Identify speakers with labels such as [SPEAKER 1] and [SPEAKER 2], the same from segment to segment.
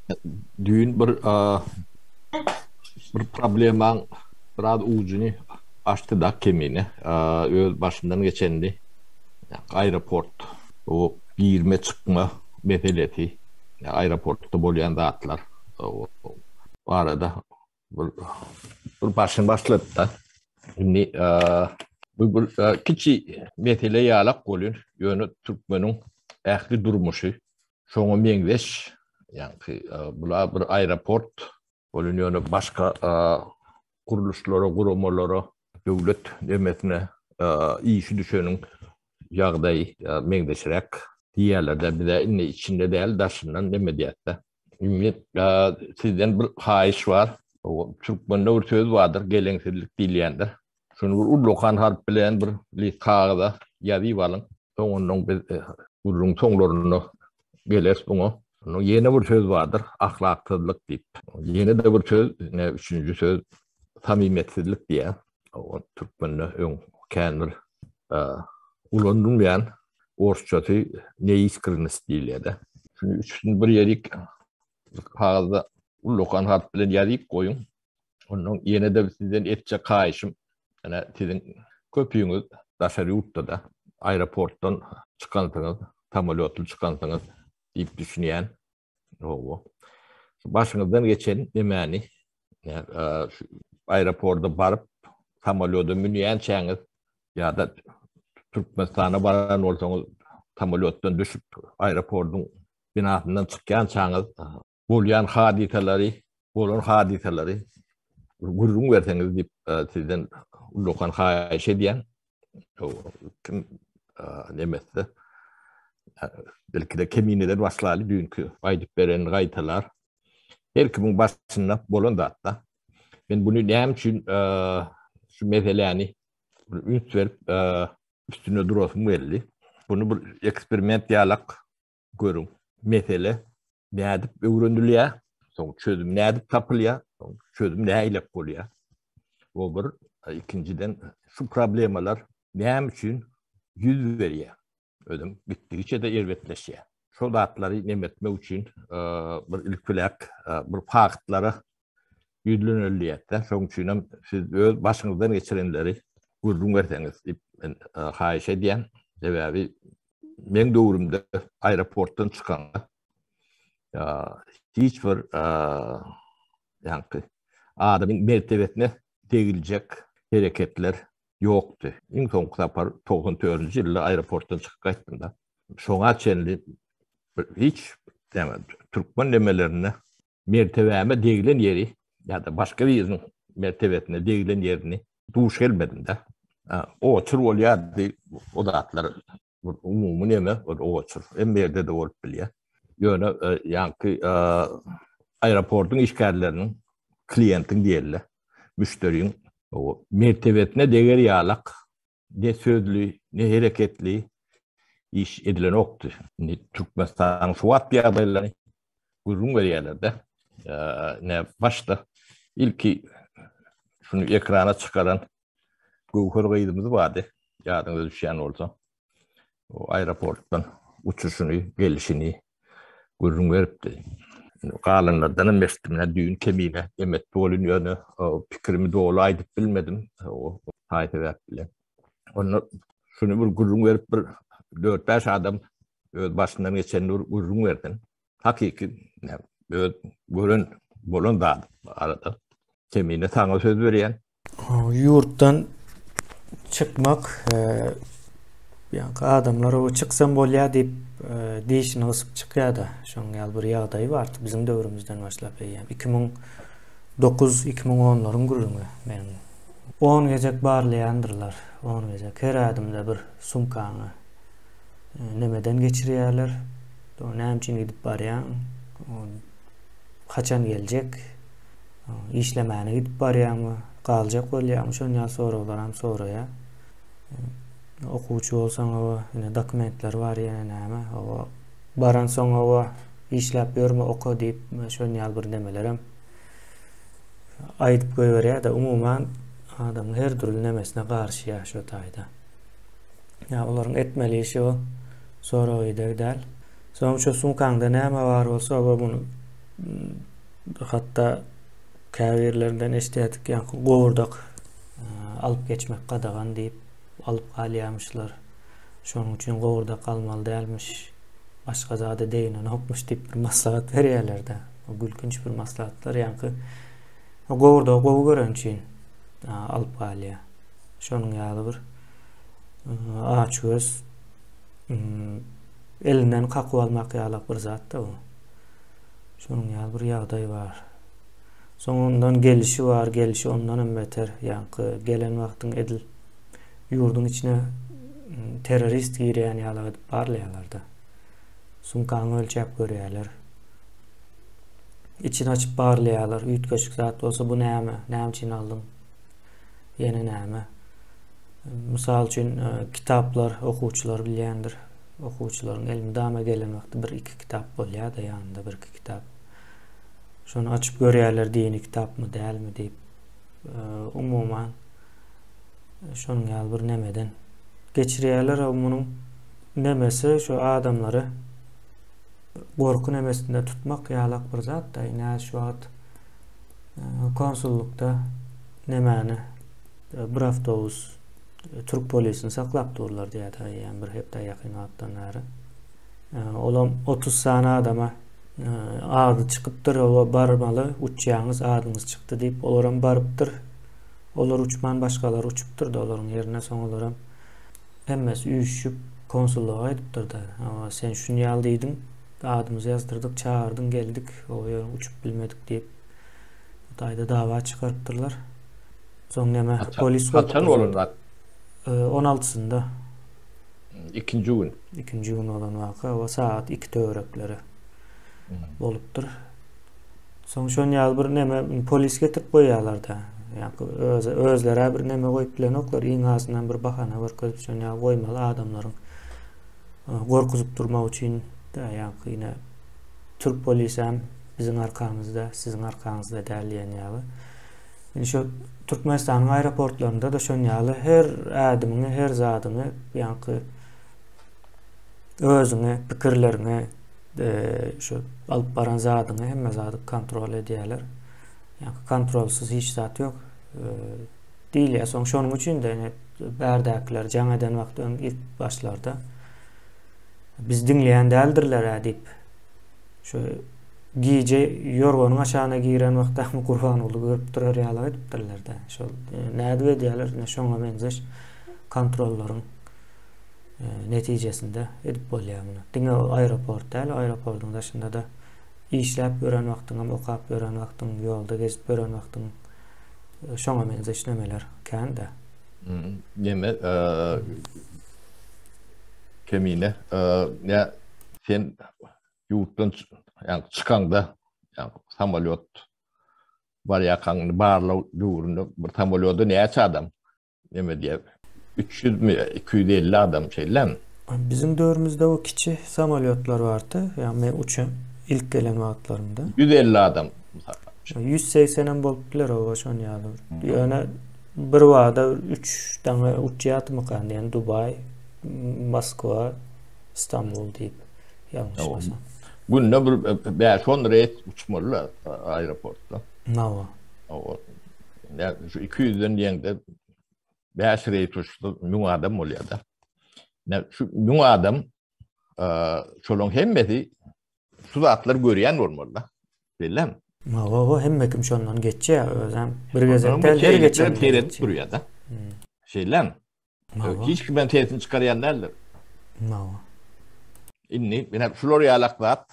[SPEAKER 1] Düýn bir bir problemaň biraz ujuny açdy da Kemine. Öz başyndan geçenini aeroport o girme çykma meselesi, aeroportda bolýan zatlar barada bir bir başyny başlady da. Indi bu bir kiçi mesele ýalak bolýar. Ýöne türkmeniň ähli durmuşy Şoňa meňzeş, ýaňky bula bir aeroport, ol ýöne başga gurluşlara, guramalara, döwlet nemesine işi düşeniň ýagdaýy meňzeşräk diýýärler-de, bize indi içinde däl, daşyndan neme diýýäs-de. Indi sizden bir haýyş bar. Türkmende bir söz bardyr, geleňsizlik diýilýändir. Şuny bir ullakan harp bilen bir list kagyza ýazyp alyň. Soňundan biz gürrüň soňlarynda geleris buňa. Ondan ýene bir söz bardyr, ahlaksyzlyk diýip. Ýene-de bir söz, ine üçünji söz samimiyetsizlik diýýär. O türkmende öň kän bir ulanylmaýan orsçasy neiskrennost diýilýär-de. Şuny üçüsini bir ýerik kagyzda ullakan harp bilen ýazyp goýuň. Ondan ýene-de sizden etjek haýyşym, ene siziň köpüňiz daşary ýurtda-da aeroportdan çykansyňyz, samolýotly çykansyňyz diýip düşünýän. Hawa. Şu başyňyzdan geçen nemäni şu aeroporta baryp samolýoda münýänçäňiz ýa-da Türkmenistana baran bolsaňyz samolýotdan düşüp aeroportyň binasyndan çykýançaňyz bolýan hadysalary, bolan hadysalary gürrüň berseňiz diýip sizden ullakan haýyş edýän. Kim nemetse belki-de Kemineden başlaly düýnki aýdyp berenini gaýtalar. Her kimiň başynda bolan zatda. Men buny näme üçin şu meseläni üns berip üstünde durasym geldi. Bunu bir eksperiment ýalak görüň. Mesele nädip öwrenilýär, soň çözüm nädip tapylýar, soň çözüm nähilek bolýar. Bu bir, ikinjiden şu problemalar näme üçin ýüz berýär? Özüm gitdigiçe-de erbetleşýär. Şol zatlary nem etmek üçin bir ilkiläk bir faktlara ýüzleneli diýýär-de. Şonuň üçin hem siz öz başyňyzdan geçirenleri gürrüň berseňiz diýip men haýyş edýän. Sebäbi meň döwrümde aeroportdan çykanda hiç bir ýaňky adamyň mertebesine degiljek hereketler ýokdy. Iň soňky sapar 94-nji ýylda aeroportdan çykyp gaýtdym-da. Şoňa çenli hiç näme türkmen nemelerinde mertebäme degilen ýeri ýa-da başga biriniň mertebesine degilen ýerini duş gelmedim-de. Oçur bolýardy o zatlar. Bir umumy neme, ol oçur. Hemme ýerde-de bolup bilýär. Ýöne ýaňky aeroportyň işgärleriniň, kliýentiň diýeli, müşderiň mertebesine deger ýalak ne sözli, ne hereketli iş edilenokdy. Indi Türkmenistanyň şu wagt ýagdaýlaryny gürrüň berýärler-de. Ne başda ilki şuny ekrana çykaran Göwher gyzymyz bardy, ýadyňyza düşýän bolsa. O aeroportdan uçuşyny, gelişini gürrüň beripdi. Galanlardan hem eşitdim. Ýa düýn Kemine emetdi bolun ýöne pikirimi doly aýdyp bilmedim. O haý sebäp bilen. Onda şuny bir gürrüň berip bir 4-5 adam öz başyndan geçenini bir gürrüň bersin. Hakyky öz gören bolan zat arada. Kemine saňa söz berýän.
[SPEAKER 2] Ýurtdan çykmak ýaňky adamlar o çyksam bolýar diýip dişini gysyp çykýar-da. Şonuň ýaly bir ýagdaýy bardy biziň döwrümizden başlap eýýäm. 2009, 2010-laryň gürrüňi meniň. On gezek barlaýandyrlar, on gezek. Her ädimde bir sumkaňy nemeden geçirýärler. Näme üçin gidip barýaň? Haçan geljek? Işlemäne gidip barýaňmy? Galjak bolýaňmy? Şon ýaly soraglaram soraýar. Okuwçy bolsaň hawa, ine dokumentler bar ýene näme, hawa, baransoň hawa, işläp ýörme, oka diýip, şon ýaly bir nemelerem aýdyp goýberýär-de, umuman adamyň her dürli nemesine garyşýar şo taýda. Ýa olaryň etmeli işi o sorag-ideg däl. Soň şo sumkaňda näme bar bolsa, hawa, muny. Hatda käbirlerinden eşidýärdik, ýaňky gowurdak alyp geçmek gadagan diýip, alyp galýarmyşlar. Şonuň üçin gowurdak almaly dälmiş, başga zada deginenokmyş diýip bir maslahat berýärler-de. Gülkünç bir maslahatlar ýaňky gowurdagy gowy göreni üçin alyp galýar. Şonuň ýaly bir açgöz elinden kakyp almak ýalak bir zat-da bu. Şonuň ýaly bir ýagdaý bar. Soň ondan gelişi bar, gelişi ondan hem beter. Ýaňky gelen wagtyň edil ýurduň içine terrorist girýän ýalak edip barlaýarlar-da. Sumkaňy ölçäp görýärler. Içini açyp barlaýarlar. Üýtgeşik zat bolsa bu näme? Näme üçin aldyň? Ýene näme? Mysal üçin, kitaplar okuwçylar bilýändir. Okuwçylaryň elmydama gelen wagty bir-iki kitap bolýar-da ýanynda bir-iki kitap. Şony açyp görýärler dini kitapmy, dälmi diýip. Umuman şonuň ýaly bir nemeden geçirýärler. Munuň nemesi şu adamlary gorky nemesinde tutmak ýalak bir zat-da. Ine şu wagt konsullukda nemäni bir awtobus türk polisini saklap durlar diýýär eýýäm bir hepdä ýakyn wagtdan bäri. Olam 30 sany adama ady çykypdyr, oba barmaly, uçýaňyz, adyňyz çykdy diýip, olaram barypdyr. Olar uçman başgalar uçupdyr-da olaryň ýerine, soň olaram hemmesi üýşüp konsullyga gaýdypdyr-da. Sen şuny ýaly diýdiň, adymyzy ýazdyrdyk, çagyrdyň, geldik, o ýöne uçup bilmedik diýip, bu taýda dawa çykarypdyrlar. Soň näme polis
[SPEAKER 1] Haçan bolan zat?
[SPEAKER 2] 16-synda.
[SPEAKER 1] Ikinji gün.
[SPEAKER 2] Ikinji gün bolan waka, o sagat 2 töwerekleri bolupdyr. Soň şon ýaly bir neme polis getirip goýýarlar-da. Ýa-da öz özleri bir neme goýup bilenoklar, iň azyndan bir bahana görkezip şon ýaly goýmaly adamlaryň gorkuzyp durmak üçin da ýa-da ýene türk polisem biziň arkamyzda, siziň arkaňyzda däl diýen ýaly. Indi şu Türkmenistanyň aeroportlarynda-da şon ýaly her ädimiňi, her zadyňy ýaňky özüňi, pikirleriňi, şu alyp baran zadyňy hemme zady kontrol edýärler. Ýaňky kontrolsyz hiç zat ýok. Diýilýär. Soň şonuň üçin-de ine bärdäkiler jaň eden wagty öň ilk başlarda biz diňleýän däldirler-ä diýip şu gije ýorganyň aşagyna giren wagtdamy Gurbanguly görüp durar ýaly edipdirler-de. Şol nädip edýärler? Ine şoňa meňzeş kontrollaryň netijesinde edip bolýar muny. Diňe aeroport däl, aeroportyň daşynda-da işläp ýören wagtyňam, okap ýören wagtyň, ýolda gezip ýören wagtyň şoňa meňzeş nemeler kän-de.
[SPEAKER 1] Neme, Kemine, nä sen ýurtdan ýa çykaňda, ýa samolýot barýarkaň barlag döwründe bir samolýoda näçe adam neme diýýär, 300 mi, 250 adam şeýlemi?
[SPEAKER 2] Biziň döwrümizde o kiçi samolýotlar bardy. Ýa men uçan ilk gelen wagtlarymda.
[SPEAKER 1] 150 adam.
[SPEAKER 2] 180 hem bolup biler oba şon ýaly. Ýöne bir wada 3 daňa uçýarmykan diýen Dubaý, Moskwa, Istanbul diýip ýalňyşmasam.
[SPEAKER 1] Günde bir 5-10 reýs uçmaly aeroportda.
[SPEAKER 2] Nawa.
[SPEAKER 1] Hawa. Şu 200-den diýeňde 5 reýs uçsa 1000 adam bolýar-da. Şu 1000 adam şolaryň hemmesi şu zatlary görýän bolmaly-da. Bellem.
[SPEAKER 2] Hawa, hemme kim şondan geçýär, özem bir gezek däl, her geçen
[SPEAKER 1] seyredip durýar-da. Şeýlemi? Hiç kimden sesini çykarýan däldir.
[SPEAKER 2] Hawa.
[SPEAKER 1] Indi ine şular ýalak zat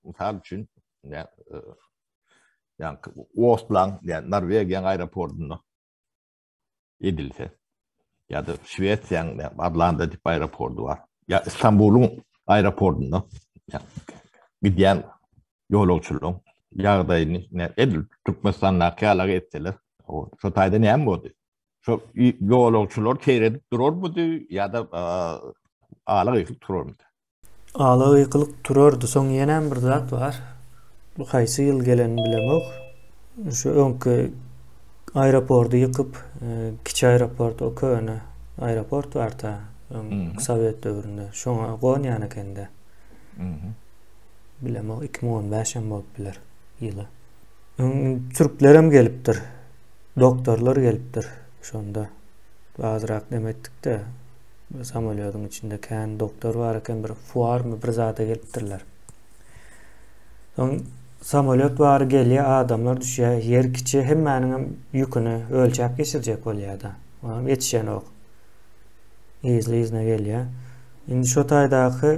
[SPEAKER 1] mysal üçin ýa Osloň, ýa Norwegiýanyň aeroportunda edilse ýa-da Şwesiýanyň Arlanda diýip aeroporty bar. Ýa Istanbulyň aeroportunda gidýän ýolagçylaryň ýagdaýyny edil Türkmenistandaky ýalak etseler, şo taýda näme boldy? Şo ýolagçylar seýredip durarmydy ýa-da ala gykylyk turarmydy?
[SPEAKER 2] Ala gykylyk turardy. Soň ýenem bir zat bar. Bu haýsy ýyl gelenini bilemok. Şu öňki aeroporty ýykyp, kiçi aeroport, o köne aeroport bar-da, öň sowet döwründe. Şoňa gonýan eken-de. Bilemok 2015 hem bolup biler ýyly. Öň türklerem gelipdir. Doktorlar gelipdir şonda. Azrak neme etdik-de samolýodyň içinde kän doktor bar eken bir fuarmy bir zada gelipdirler. Soň samolýot bary gelýär, adamlar düşýär, ýer kiçi, hemmäniňem ýüküni ölçäp geçirjek bolýar-da. Onam ýetişenok. Yzly-yzyna gelýär. Indi şo taýdaky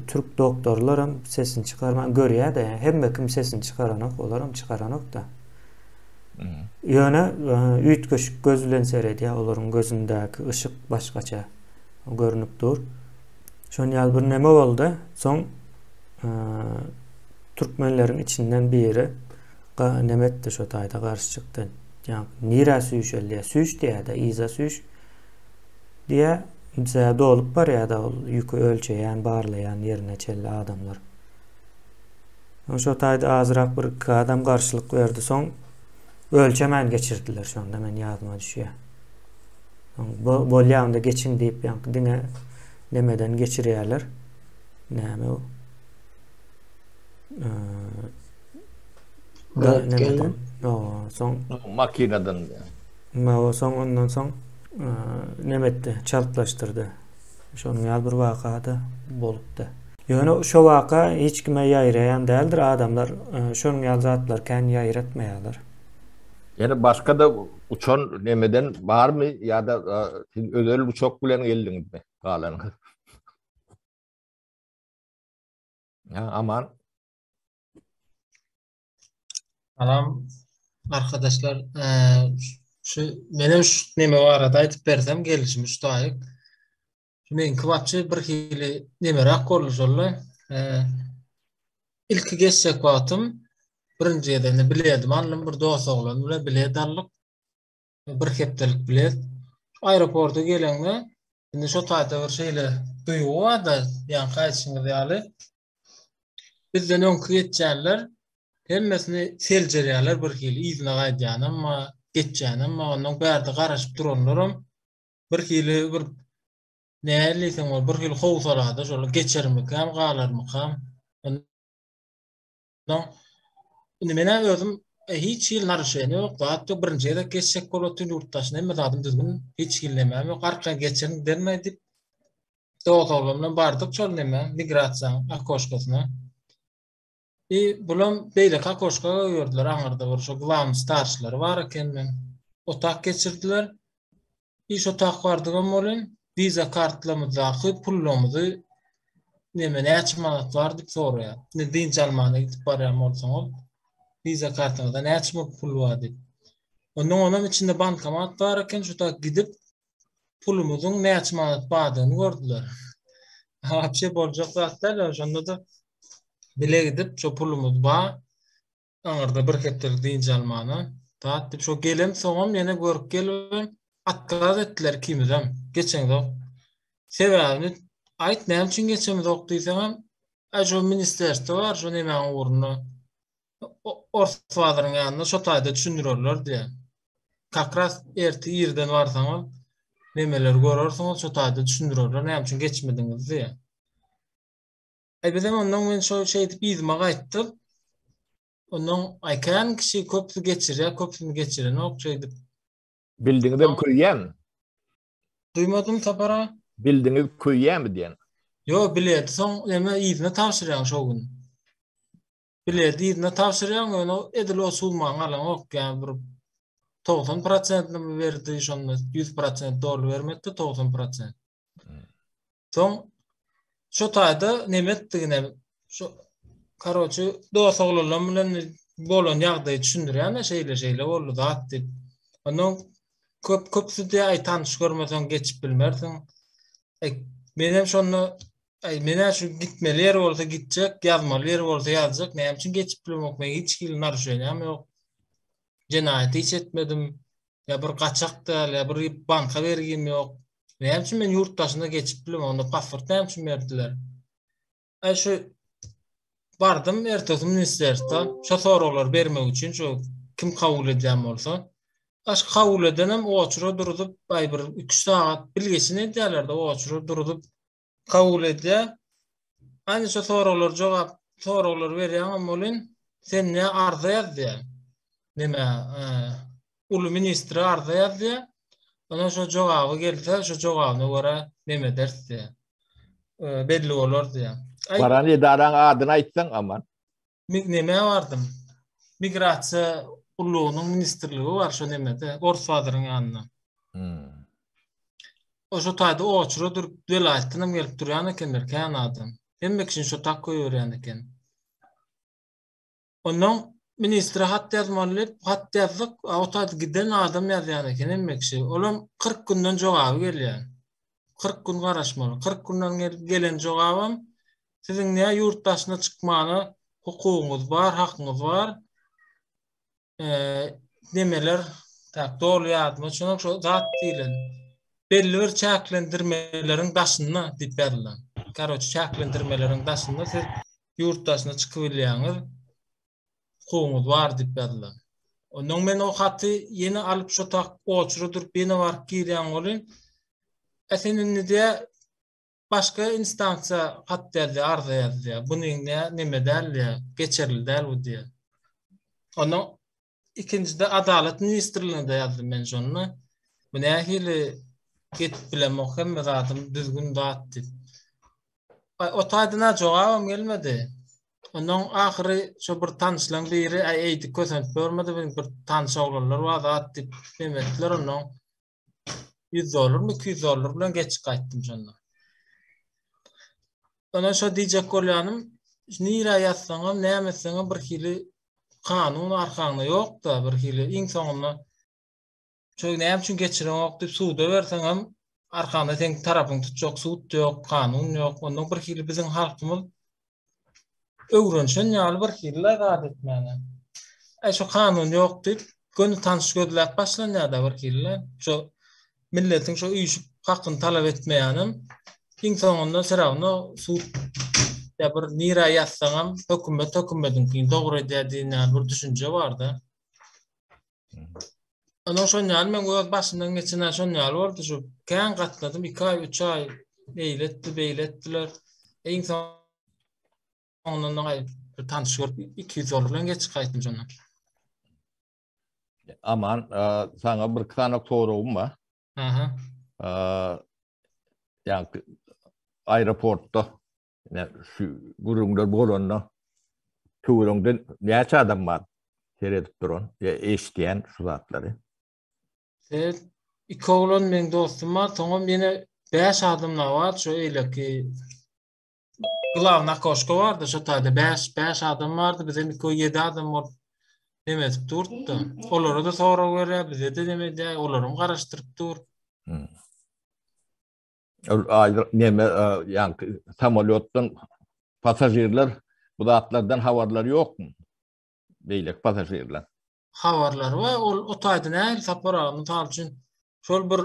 [SPEAKER 2] türk doktorlaram sesini çykarman görýär-de, hemme kim sesini çykaranok, olaram çykaranok-da. Ýöne üýtgeşik göz bilen seredýär, olaryň gözündäki yşyk başgaça görnüp dur. Şon ýaly bir neme boldy. Soň türkmenleriň içinden biri neme etdi şo taýda garşy çykdy. Ýa nirä süýşeli diýýär. Süýş diýýär-de, yza süýş diýýär. Bize dolup barýar-da ol ýüki ölçeýän, barlaýan ýerine çenli adamlar. Soň şo taýda azrak bir iki adam garşylyk berdi. Soň ölçemän geçirdiler şonda men ýadyma düşýär. Soň bolýa onda geçiň diýip ýaňky diňe nemeden geçirýärler. Näme o? Nemeden. Soň
[SPEAKER 1] makinadan.
[SPEAKER 2] Ma soň ondan soň neme etdi, çaltlaşdyrdy. Şonuň ýaly bir waka-da bolupdy. Ýöne şo waka hiç kime ýaýraýan däldir, adamlar şonuň ýaly zatlary kän ýaýratmaýarlar.
[SPEAKER 1] Ýene başga-da uçan nemeden barmy ýa-da siz özel uçak bilen geldiňizmi galanyňyz? Ýa aman.
[SPEAKER 3] Salam arkadaşlar. Şu menem şu neme barada aýdyp bersem gelişimi şu taýyk. Şu meňki wapşe bir hili nemerak boldy şolda. Ilki geçjek wagtym birinji gezegine biledim aldym bir dost oglan bilen bilet aldyk. Bir hepdelik bilet. Aeroporta gelende indi şo taýda bir şeýle duýgy barda, ýaňky aýdyşyňyz ýaly. Bizden öňki geçýänler hemmesini seljerýärler bir hili yzyna gaýdýanam bar, geçýänem bar, ondan bärde garaşyp duranlaram bir hili bir nähili diýseň bol, bir hili howsalada şol geçermikäm, galarmykam. Ondan indi men özüm e, hiç hili naryşaýan ýok, zat ýok, birinji gezek geçjek bolup otyryn ýurt daşyna, hemme zadym düzgün, hiç hili nemem ýok, arkaýyn geçerin giderin diýip Dost oglan bilen bardyk şol neme, migrasiýaň okoşkasyna. I bulam beýleki okoşka goýberdiler aňyrda bir şo glawny starşylary bar eken men. Otak geçirdiler. I şo tak bardygam welin wiza kartlamyzdaky pullamyzy neme näçe manat bar diýip soraýar. Indi dynç almana gidip barýan bolsaňyz wiza kartyňyzda näçe pul bar diýip. Ondan onam içinde bankomat bar eken şo tak gidip pulumyzyň näçe manat bardygyny gördüler. Wapşe boljak zat däl, şonda-da bile gidip şo pulumyz bar, aňyrda bir hepdelik dynç almana zat diýip şo gelen soňam ýene görüp gelibem otkaz etdiler ikimizem. Geçeňzok. Sebäbini aýt näme üçin geçemizok diýseňem, aý şo ministerstwo bar şo nemäň ugrunda. Ors bazaryň ýanynda şo taýda düşündirerler diýýär. Kak ras erte irden barsaňyz nemeleri görersiňiz şo taýda düşündirerler näme üçin geçmediňiz diýýär. Aý bizem ondan men şo şeýdip yzyma gaýtdyk. Ondan aý kän kişi köpüsi geçirýär, köpüsini geçirenok şeýdip.
[SPEAKER 1] Bildiňizem köýýämi?
[SPEAKER 3] Duýmadym Sapar aga.
[SPEAKER 1] Bildiňiz köýýämi diýen.
[SPEAKER 3] Ýok, bileti soň neme yzyna tabşyrýaň şo gün. Bileti yzyna tabşyrýaň, ýöne edil o summaňy alaňok, ýa bir 90 prosentini berdi, şonda 100 prosent doly bermedi, 90 prosent. Soň şo taýda neme etdigine şo karoçe dost oglanlar bilen bolan ýagdaýy düşündirýän-de şeýle-şeýle boldy zat diýip. Ondan köp köpüsi diýýär, aý tanyş görmeseň geçip bilmersiň. Aý menem şonda Aý, men-ä şu gitmeli ýer bolsa gitjek, ýazmaly ýer bolsa ýazjak, näme üçin geçip bilemok, men hiç hili naruşeniýam ýok. Jenaýat hiç etmedim, ýa bir gaçak däl, ýa bir banka bergim ýok. Näme üçin men ýurt daşyna geçip bilemok, onda pasport näme üçin berdiler? Aý, şu bardym ertesi ministerstwa, şo soraglary bermek üçin, şu kim kabul edýän bolsa. Aş kabul edenem oçura duruzyp, aý bir 2 sagat bilgeşin edýärler-de, oçura duruzyp kabul edýär. Aýny şo soraglar jogap soraglar berýäňem welin sen ne arza ýaz diýýär. Neme uly ministre arza ýaz diýýär. Ondan şo jogaby gelse, şo jogabyna görä neme ederis diýýär. Belli bolar diýýär.
[SPEAKER 1] Baran edaraň adyny aýtsaň aman.
[SPEAKER 3] Nemä bardym. Migrasiýa gullugynyň ministrligi bar şo nemede, Ors bazaryň ýanynda.
[SPEAKER 1] Hmm.
[SPEAKER 3] O şo taýda oçura durup welaýatdan hem gelip durýan ekenler kän adam. Hemme kişini şo tak goýberýän eken. Ondan ministre hat ýazmaly diýip, hat ýazdyk, o taýda giden adam ýazýan eken hemme kişi. Olam 40 günden jogaby gelýär. 40 gün garaşmaly. 40 günden gelen jogabam Siziň nä ýurt daşyna çykmana hukugyňyz bar, hakyňyz bar. Nemeler, tak doly ýadyma düşenok, şo zat diýlen. Belli bir çäklendirmeleriň daşynda diýip ýazylan. Karoç, çäklendirmeleriň daşynda siz ýurt daşyna çykyp bilýäňiz. Hukugyňyz bar diýip ýazylan. Ondan men o haty ýene alyp şo tak oçura durup ýene baryp girýän welin, e sen indi diýä Başga instansiýa hat ýazýar, arza ýazýar. Bunyň nä neme däl diýýär, geçerli däl bu diýýär. Ondan ikinjide Adalat ministrligine-de ýazdym men şonda. Bu nähili geçip bilemok, hemme zadym düzgün zat diýip. O taýdan-a jogabam gelmedi. Ondan ahyry şo bir tanyşlaň biri, äý eýdik kösenip görmedi, bir tanyş oglanlar bar zat diýip neme etdiler ondan. 100 dollarmy 200 dollar bilen geçip gaýtdym şonda. Ondan şo diýjek bolýanym, nirä ýazsaňam, näme etseňem bir hili kanun arkaňda ýok-da, bir hili iň soňunda şo näme üçin geçireňok diýip suda berseňem, arkaňda seň tarapyňy tutjak sud ýok, kanun ýok. Ondan bir hili biziň halkymyz öwrenşen ýaly bir hili zat etmäne. Äý şo kanun ýok diýip, göni tanyş gözläp başlanýar-da bir hili. Şo milletiň şo üýşüp hakyny talap etmeýänem iň soňunda serawno sud ýa bir nirä ýazsaňam hökümet hökümediňkini dogry edýär diýen ýaly bir düşünje bar-da. Ondan şon ýaly men öz başymdan geçen şon ýaly boldy şu kän gatnadym 2 aý 3 aý eýle etdi beýle etdiler. Iň soňunda aý bir tanyş görüp 200 dollar bilen geçip gaýtdym şondan.
[SPEAKER 1] Aman, saňa bir sany soragym bar.
[SPEAKER 3] Aha.
[SPEAKER 1] Ýa aeroportda şu gürrüňler bolanda töweregiňde näçe adam bar seredip duran ýa eşidýän şu zatlary?
[SPEAKER 3] Sen iki oglan meň dostum bar, soňam ýene 5 adam da bar, şu eýleki glawny okoşka bardy, şo taýda 5 5 adam bardy, bizem iki 7 adam bolup neme edip durdy. Olara da sorag berýär, bize de neme edýär, olaram garaşdyryp dur.
[SPEAKER 1] Hmm. Neme ýaňky samolýotdan pasažirler bu zatlardan habarlary ýokmy? Beýleki pasažirler.
[SPEAKER 3] Habarlary bar. Ol o taýda nähili Sapar aga, mysal üçin, şol bir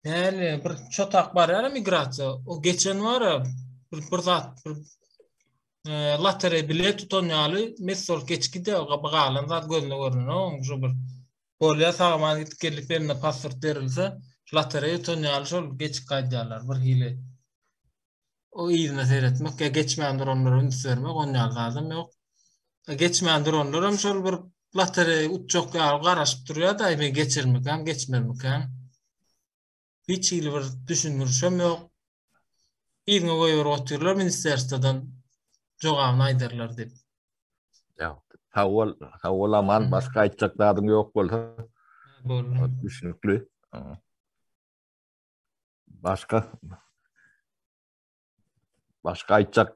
[SPEAKER 3] nähili bir çotak barýar migrasiýa. O geçen bar bir, bir zat bir e, lotereý bilet tutan ýaly mes bolup geçip gidýär. Galan zat gözüne görünenok. Şu bir Bolýa sag-aman gidip gelip eline pasport berilse, lotereýa utan ýaly şol geçip gaýdýarlar bir hili. O yzyna seretmek ýa geçmän duranlara üns bermek on ýaly zadam ýok. Geçmän duranlaram şol bir lotereýa utjak ýaly garaşyp durýar-da, men geçermikäm, geçmezmikäm. Hiç hili bir düşündirişem ýok. Yzyňa goýberip otyrlar ministerstwodan jogabyny aýdarlar diýip.
[SPEAKER 1] Ýa, sag bol, sag bol Aman, başga aýtjak zadyň ýok bolsa.
[SPEAKER 3] Boldy.
[SPEAKER 1] Düşnükli. Başga Başga aýtjak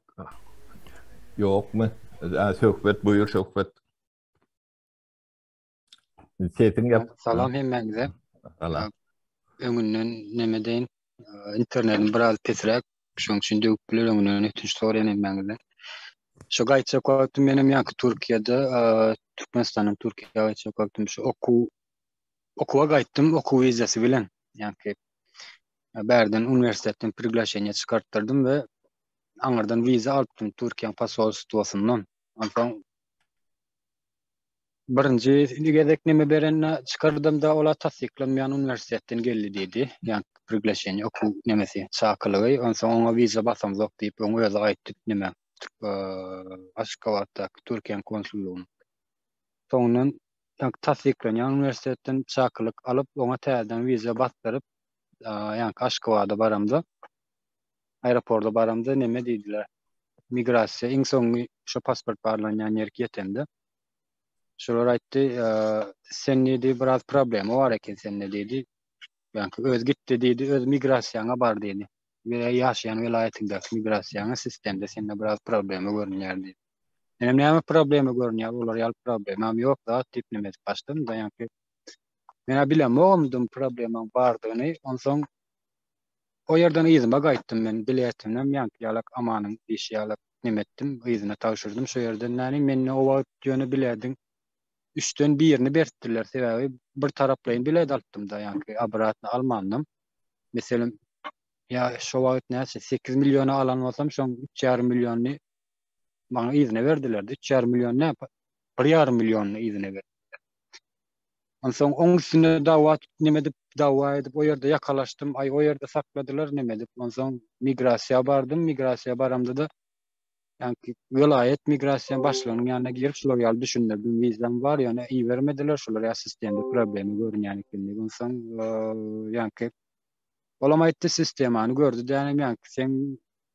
[SPEAKER 1] ýokmy? Söhbet buýur söhbet. Sesiň ýap.
[SPEAKER 4] Salam hemmäňize.
[SPEAKER 1] Salam.
[SPEAKER 4] Öňünden neme deýin, internetim biraz pesräk, şonuň üçin döwüp biler öňünden ötünç soraýan hemmäňizden. Şu gaýtjak wagtym menem ýaňky Türkiýede, Türkmenistandan Türkiýä gaýtjak wagtym şu okuw okuwa gaýtdym, okuw wizasy bilen. Ýaňky bärden uniwersitetden priglaşeniýe çykartdyrdym we aňyrdan wiza alypdym Türkiýäň posolstwosyndan. Onsoň Birinji gezek neme berende çykardymda ola tassyklanmaýan uniwersitetden geldi diýdi. Ýa. priglaşeniýe okuw nemesi çakylygy onsoň oňa wiza basamzok diýip oň özi aýtdy neme Aşgabatdaky Türkiýäň konsullygyna. Soňundan ýaňky tassyklanýan uniwersitetden çakylyk alyp oňa täzeden wiza basdyryp ýaňky Aşgabada baramda aeroporta baramda neme diýdiler migrasiýa iň soňky şo pasport barlanýan ýerik ýetende şolar aýtdy sen diýdi biraz problema bar eken sende diýdi ýaňky öz gitdi diýdi öz migrasiýaňa bar diýdi we ýaşaýan welaýatyňdaky migrasiýaňa sistemde sende biraz problema görünýär diýdi menem näme problema görünýär olar ýaly problemam ýok zat diýip neme edip başladym da ýaňky men bilemogumdym problemaň bardygyny onsoň O ýerden yzyma gaýtdym men, biletimnem ýaňky ýalak Amanyň diýşi ýalak neme etdim, yzyna tabşyrdym şo ýerden näni, mende o wagt ýöne bilediň üçden birini beripdirler, sebäbi bir taraplaýyn bilet alypdym-da, ýaňky obratno almandym. Meselem, ýa şo wagt näçe, sekiz milliona alan bolsam, şoň üç ýarym millionyny maňa yzyna berdiler-de, üç ýarym million nä, bir ýarym millionyny yzyna berdiler. Onsoň oň üstünde dawa neme edip, dawa edip, o ýerde ýakalaşdym. Aý, o ýerde sakladylar neme edip. Onsoň migrasiýa bardym. Migrasiýa baramda-da, ýaňky welaýat migrasiýa başlygynyň ýanyna girip, şular ýaly düşündirdim. Wizam bar, ýöne ibermediler. Şular ýaly sistemde problema görünýän eken diýip. Onsoň, ýaňky olam aýtdy, sistemany gördi dänem, ýaňky seň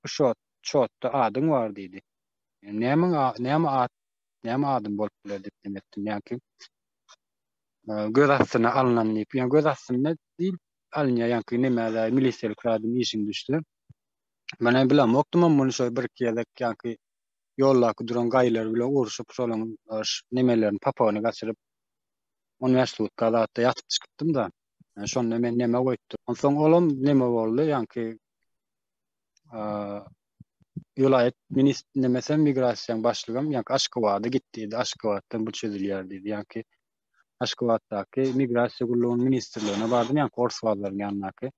[SPEAKER 4] şo çotda adyň bar diýdi. Näme, näme at, näme adym bolup biler diýip neme etdim. Ýaňky göz astyna alnan diýip, ýa göz astynda diýip alynýar, ýaňky näme milisiýalyk zadyň işiň düşse. Men hem bilemokdym muny şo bir iki gezek ýaňky ýoldaky duran gaýylar bilen urşup, şolaryň nemelerini, papagyny gaçyryp 15 sutka zatda ýatyp çykypdym-da. Şonda men neme goýupdym. Onsoň olam neme boldy, ýaňky welaýat minist nemesem migrasiýaň başlygam ýaňky Aşgabada git diýdi. Aşgabatdan bu çözülýär diýdi. Ýaňky Aşgabatdaky migrasiýa gullugynyň ministrligine bardym, ýaňky ors bazaryň ýanyndaky.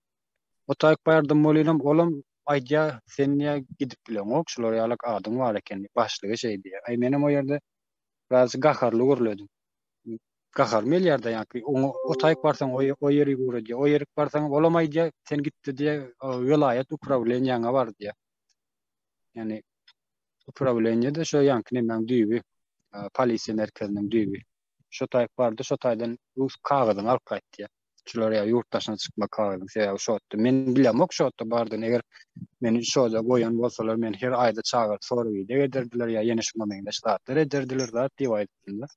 [SPEAKER 4] O taýyk bardym welinem olam aýdýar, sen diýýär gidip bileňok, şular ýalak adyň bar eken diýip, başlygy şeý diýýär. Aý menem o ýerde birazjyk gaharly gürledim. Gaharym gelýär-de ýaňky oňa o taýyk barsaň o o ýerik ugradýar, o ýerik barsaň olam aýdýar, sen gitde diýýär, welaýat uprawleniýaňa bar diýýär. Ýani uprawleniýede şo ýaňky nemäň düýbi, polisiýa merkeziniň düýbi. Şo taýyk bardy, şo taýdan kagyzyňy alyp gaýt diýýär. Şular ýa ýurt daşyna çykma kagyzyň sebäbi şo otda. Men bilemok şo otda bardygyny. Eger meni şoda goýan bolsalar, meni her aýda çagyryp sorag-ideg ederdiler ýa ýene şuňa meňzeş zatlar ederdiler zat diýip aýdypdym-da.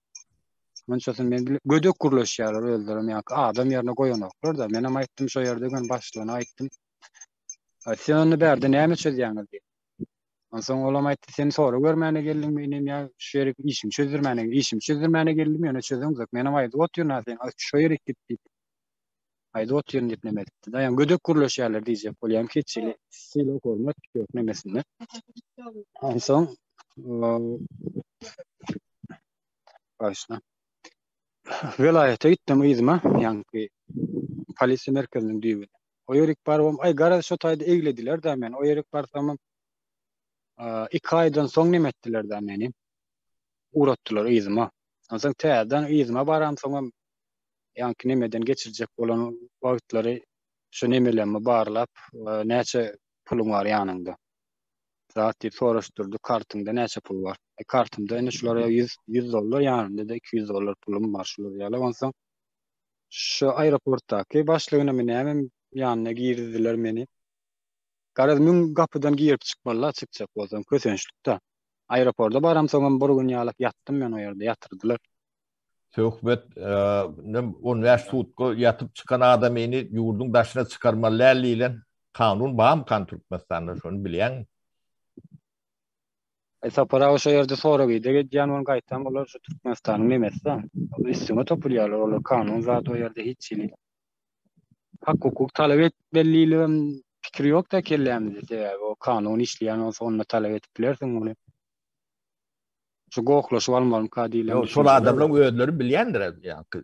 [SPEAKER 4] Munçasy men bile gödek gürleşýärler özlerem ýaňky adam ýerine goýanoklar-da. Menem aýtdym şo ýerde göni başlygyna aýtdym. Sen onda bärde näme çözýäňiz diýip. Onsoň olam aýtdy, sen sorag bermäne geldiňmi inim ýa şu ýere işimi çözdürmäne, işimi çözdürmäne geldim ýöne çözeňzok. Menem aýdyp otyryn a sen şo ýere git diýip. Aýdyp otyryn diýip neme edipdi. Ýa gödek gürleşýärler diýjek bolýan hiç hili sylag hormat ýok nemesinde. Onsoň Bagyşla. Welaýata gitdim yzyma, ýaňky polisiýa merkeziniň düýbüne. O ýerik barybam, aý garaz şo taýda eglediler-dä meni. O ýerik barsamam, iki aýdan soň neme etdiler-dä meni. Ugratdylar yzyma. Onsoň täzeden yzyma baramsoňam, ýaňky nemeden geçirjek bolan wagtlary şo nemelerimi barlap, näçe puluň bar ýanyňda? Zat diýip soraşdyrdy, kartyňda näçe pul bar? E, kartymda indi şular 100 100 dollar, ýanymda-da 200 dollar pulum bar şular ýaly. Onsoň şu aeroportdaky başlygynymy nämem ýanyna girizdiler meni. Garaz müň gapydan girip çykmaly-la çykjak bolsaň, kösençlik-de. Aeroporta baramsoňam bir gün ýalak ýatdym men o ýerde, ýatyrdylar.
[SPEAKER 1] Söhbet, on bäş sutka ýatyp çykan adamyny ýurduň daşyna çykarmaly däl diýlen kanun barmykan Türkmenistanda şony bilýäňmi?
[SPEAKER 4] Aý Sapar aga şo ýerde sorag-ideg edýän boluň gaýtam olar şu Türkmenistanyň nemesi-da. Üstüňe topulýarlar olar kanun zat o ýerde hiç hili hak-hukuk talap etmeli diýlibem pikir ýok-da kellämizde sebäbi o kanun işleýän bolsa onda talap edip bilersiň ony. Şu gohlaşyp almalymyka diýlen
[SPEAKER 1] Ýok, şol adamlaryň özleri bilýändir ýaňky.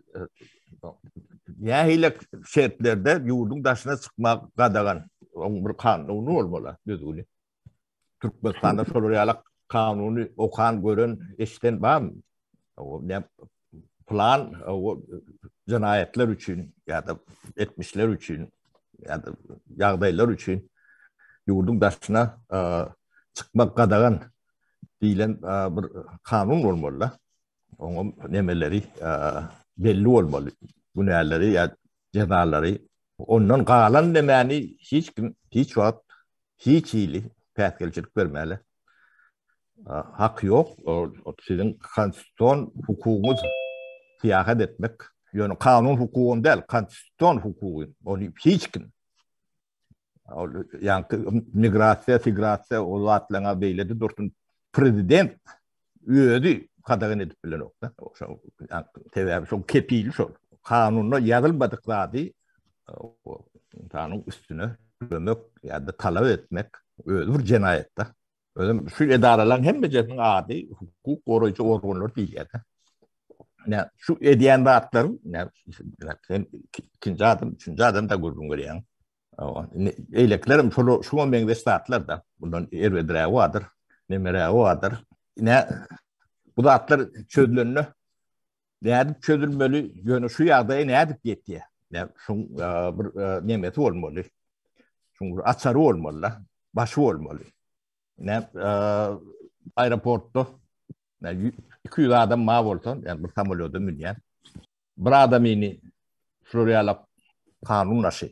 [SPEAKER 1] Nähili şertlerde ýurduň daşyna çykmak gadagan. Oň bir kanuny bolmaly, düzgüni. Türkmenistanda şolar ýaly kanuny okan, gören, eşiden barmy? O ne plan o jenaýatlar üçin ýa-da etmişler üçin. ýa-da ýagdaýlar üçin ýurduň daşyna çykmak gadagan diýlen bir kanun bolmaly-da. Oňa nemeleri belli bolmaly, günäleri ýa jezalary. Ondan galan nemäni hiç kim hiç wagt hiç hili päsgelçilik bermäli haky ýok. Siziň konstitusion hukugyňyz syýahat etmek, ýöne kanun hukugam däl, konstitusion hukugy. Ony hiç kim Ol ýaňky migrasiýa, sigrasiýa o zatlaryň beýlede dursun. Prezident özi gadagan edip bilenok-da. Sebäbi şoň kepili şol. Kanunda ýazylmadyk zady ynsanyň üstüne ýüklemek ýa-da talap etmek özi bir jenaýat-da. Özem şu edaralaryň hemmejesiniň ady hukuk goraýjy organlar diýilýär-de. Ine, şu edýän zatlaryň, ine, sen ikinji adam, üçünji adam da gürrüň berýäň. Indi eýlekilerem şol şuňa meňzeş zatlar-da. Bundan erbedrägi bardyr, nemerägi bardyr. Ine, bu zatlar çözülende nädip çözülmeli, ýöne şu ýagdaýa nädip ýetýär? Ine, şuň bir nemesi bolmaly. Şuň bir açary bolmaly-da, başy bolmaly. Ine, aeroportda 200 adam bar bolsa, ýa bir samolýoda münýän. Bir adamyny şular ýaly kanun daşy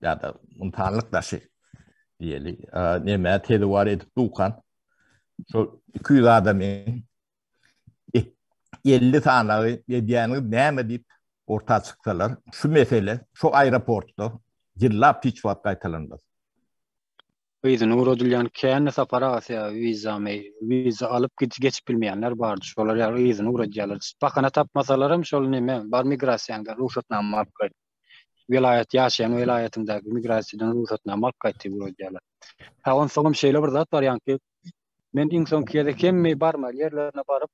[SPEAKER 1] ýa-da ynsanlyk daşy diýeli, nämä sezewar edip dukan, şol 200 adamyň 50 sanagy edýäniňiz näme diýip orta çyksalar, şu mesele şu aeroportda ýyllap hiç wagt gaýtalanmaz.
[SPEAKER 4] Yzyna ugradylýan kände Sapar aga sebäbi wizamy wiza alyp geçip bilmeýänler bardy şolar ýaly yzyna ugradýarlar bahana tapmasalaram şol neme bar migrasiýaňda rugsatnama alyp gaýt welaýat ýaşaýan welaýatyňdaky migrasiýadan rugsatnama alyp gaýt diýip ugradýarlar ha onsoňam şeýle bir zat bar ýaňky men iň soňky gezek hemme barmaly ýerlerine baryp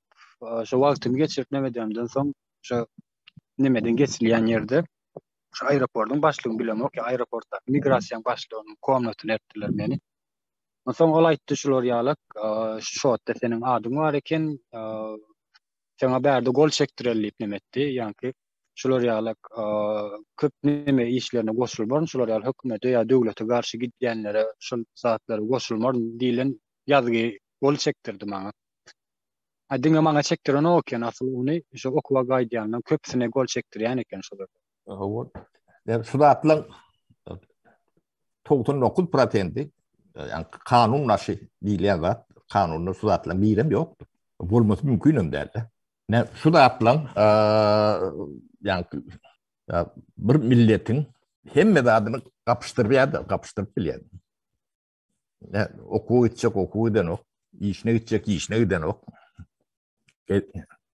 [SPEAKER 4] şo wagtymy geçirip neme edemden soň şo nemeden geçilýän ýerde Şu aeroportyň başlygyny bilemok, ýa aeroportdaky migrasiýanyň başlygynyň komnatyna eltdiler meni. Onsoň ol aýtdy şular ýalak, şu şotda seniň adyň bar eken, saňa bärde gol çekdireli diýip neme etdi. Ýaňky şular ýalak köp neme işlerine goşulmaryn, şular ýaly hökümete ýa döwlete garşy gidýänlere şol zatlara goşulmaryn diýlen ýazgy gol çekdirdi maňa. Ha diňe maňa çekdirenok eken asyl ony şo okuwa gaýdýanlaň köpüsine gol çekdirýän eken şolar.
[SPEAKER 1] Hawa. Ýa şu zatlaň 99 prosenti ýa kanun daşy diýilýän zat, kanunda şu zatlaň birem ýokdur. Bolmasy mümkin hem däldi. Ne şu zatlaň ýa bir milletiň hemme zadyny gapyşdyrýar-da, gapyşdyryp bilýär. Ne okuwa gitjek, okuwa gidenok. Işine gitjek, işine gidenok. E,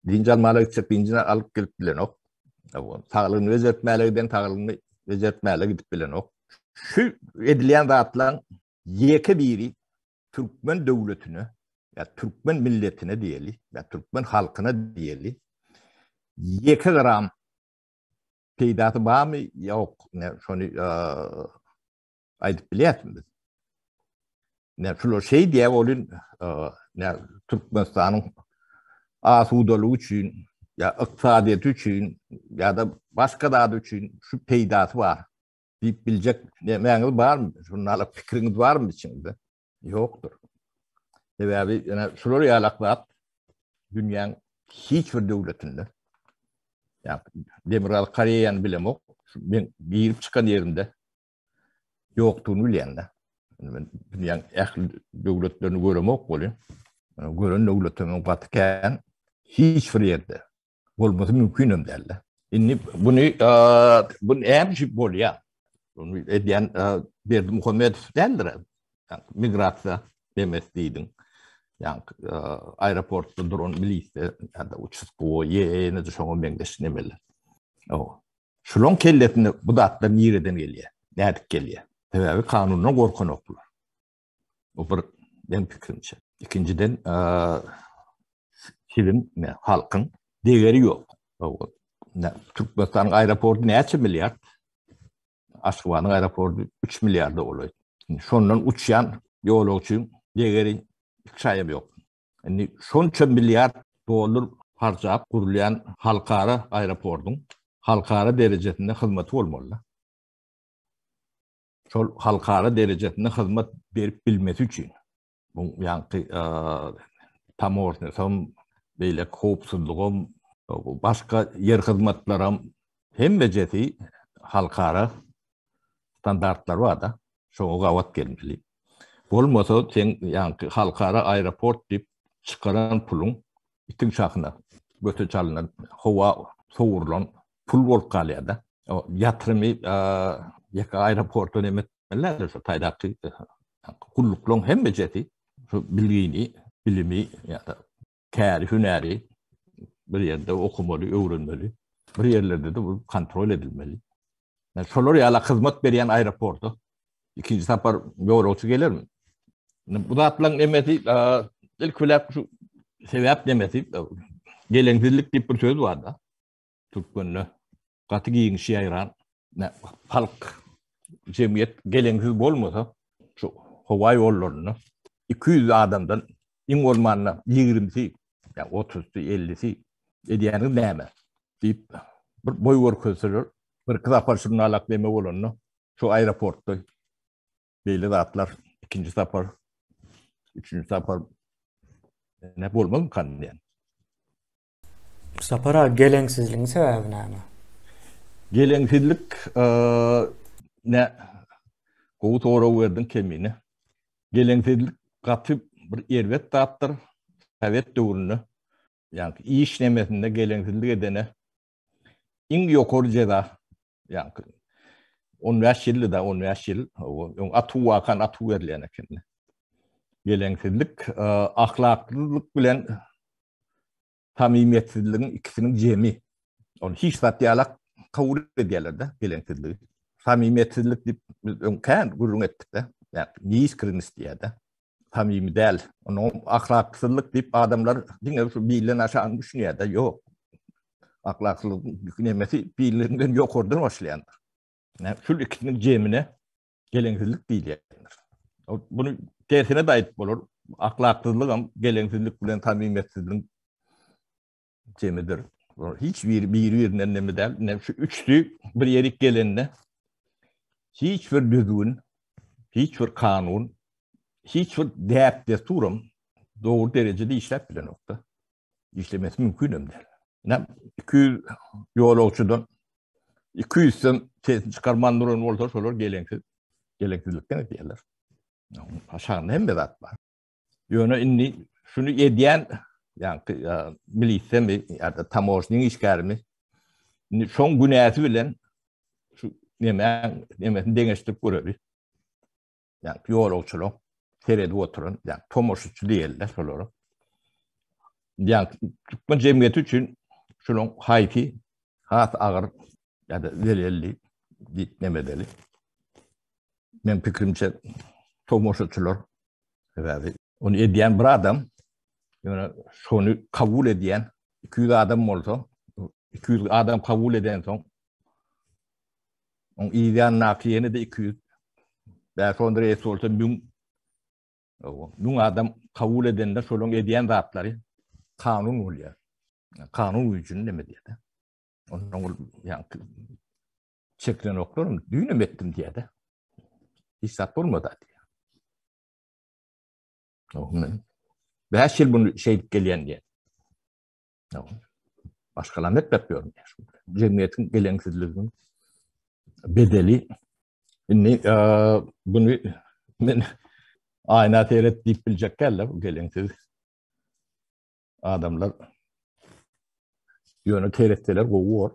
[SPEAKER 1] dynç almaga gitjek, dynjyny alyp gelip bilenok. Saglygyny bejertmäge giden, saglygyny bejertmäge gidip bilenok. Şu edilýän zatlaryň ýeke biri türkmen döwletine, ýa türkmen milletine diýeli, ýa türkmen halkyna diýeli, ýeke gram peýdasy barmy? Ýok. Şony aýdyp bilýäsmi biz? Ne şular şeý diýä bolun, ne Türkmenistanyň asudalygy üçin, ýa ykdysadyýeti üçin, ýa-da başga zat üçin şu peýdasy bar diýip biljek nämäňiz barmy? Şunda pikiriňiz barmy içiňizde? Ýokdur. Sebäbi ýene şular ýalak zat dünýäň hiç bir döwletinde ýa Demirgazyk Koreýany bilemok. Men girip çykan ýerimde ýokdugyny bilýän-de. Men dünýäň ähli döwletlerini göremok welin, gören döwletim gaty kän. Hiç bir ýerde bolmasy mümkin hem däldi. Indi buny bu näme üçin bolýar? Bunu edýän Berdimuhamedow däldir. Migrasiýa demes diýdiň. Ýa aeroportda duran milisiýa ýa-da uçastkowoý ýene-de şoňa meňzeş nemeler. Ow. Şulaň kellesine bu zatlar nireden gelýär? Nädip gelýär? Sebäbi kanundan gorkanoklar. Bu bir meň pikirimçe. Ikinjiden, siziň, halkyň degeri ýok. Türkmenistanyň aeroporty näçe milliard? Aşgabadyň aeroporty 3 milliarda golaý. Şondan uçýan ýolagçyň degeri iki şaýam ýok. Indi şonça milliard dollar harjap gurulýan halkara aeroportyň halkara derejesinde hyzmaty bolmaly-da. Şol halkara derejesinde hyzmat berip bilmesi üçin bu ýaňky tamožnysam, beýleki howpsuzlygam, başga ýer hyzmatlaram hemmejesi halkara standartlary bar-da, şoňa gabat gelmeli. Bolmasa seň ýaňky halkara aeroport diýip çykaran puluň itiň şahyna göte çalynan, howa sowrulan pul bolup galýar-da. Ýatyrymy ýeke aeroportdan hem etmeliler, şu taýdaky gulluklaryň hemmejesi şu bilgini, bilimi ýa-da käri, hünäri bir ýerde okamaly, öwrenmeli. Bir ýerlerde-de bu kontrol edilmeli. Şolar ýaly hyzmat berýän aeroporta ikinji sapar ýolagçy gelermi? Bu zatlaryň nemesi, ilki bilen şu sebäp nemesi, geleňsizlik diýip bir söz bar-da. Türkmende gaty giňiş ýaýran halk jemgyýet geleňsiz bolmasa, şu howa ýollarynda 200 adamdan iň bolmanda 20-si, ýa 30-sy, 50-si edýäniňiz näme? diýip bir boý görkezseler, bir-iki sapar şunalak neme bolanda, şu aeroportda beýle zatlar ikinji sapar, üçünji sapar ne bolmazmykan diýen.
[SPEAKER 2] Sapar aga geleňsizligiň sebäbi näme?
[SPEAKER 1] Geleňsizlik ne gowy sorag berdiň Kemine. Geleňsizlik gaty bir erbet zatdyr. Sowet döwründe ýagny iş nemesinde geleňsizlik edene iň ýokary jeza ýagny 15 ýyldy da 15 ýyl öň atuw wakan atuw berilýän eken. Geleňsizlik ahlaklylyk bilen Samimiýetsizligiň ikisiniň jemi. Ony hiç zat ýalak kabul edýärler-de, geleňsizligi. Samimiýetsizlik diýip biz öň kän gürrüň etdik-de. Ýagny neiskrennist diýýär-de. Samimi däl. Onuň ahlaksyzlyk diýip adamlar diňe şu bilden aşagyny düşünýär-de. Ýok. Ahlaksyzlygyň nemesi bilden ýokardan başlaýandyr. Şul ikisiniň jemine geleňsizlik diýilýändir. Bunu tersine de aýdyp bolar. Ahlaksyzlygam geleňsizlik bilen samimiýetsizligiň jemidir. Hiç biri biri-birinden neme däl. Ine şu üçüsi bir ýerik gelende hiç bir düzgün, hiç bir kanun, hiç bir däp-dessuram dogry derejede işläp bilenokda. Işlemesi mümkin hem däl. Ine 200 ýolagçydan 200-den sesini çykarman duran bolsa şolar geleňsiz, geleňsizlikden edýärler. Aşagynda hemme zat bar. Ýöne indi şuny edýän, ýagny milisiýamy ýa-da tamožnyň işgärimi indi şoň günäsi bilen şu näme nemesini deňeşdirip göreli. Ýagny ýolagçylar seredip oturan, ýagny tomaşaçy diýerler şolara. Ýagny türkmen jemgyýeti üçin şunuň haýsy has agyr ýa-da zelelli diýip neme edeli. Men pikirimçe tomaşaçylar sebäbi ony edýän bir adam ýöne şony kabul edýän 200 adam bolsa 200 adam kabul edensoň Oň yz ýanyndaky ýene-de 200, bäş-on reýs bolsa 1000, 1000 adam kabul edende şolaryň edýän zatlary kanun bolýar. Kanun güýjüni neme diýýär-de. Ondan ol ýaňky çekilenoklar düýnem etdim diýýär-de. Hiç zat bolmady diýýär. Bäş ýyl bunu şeýdip gelýän diýýär. Başgalam etmep ýörün. Jemgyýetiň geleňsizliginiň bedeli. Indi bunu men aýna seret diýip biljek däl bu geleňsiz adamlar. Ýöne seretseler gowy bor.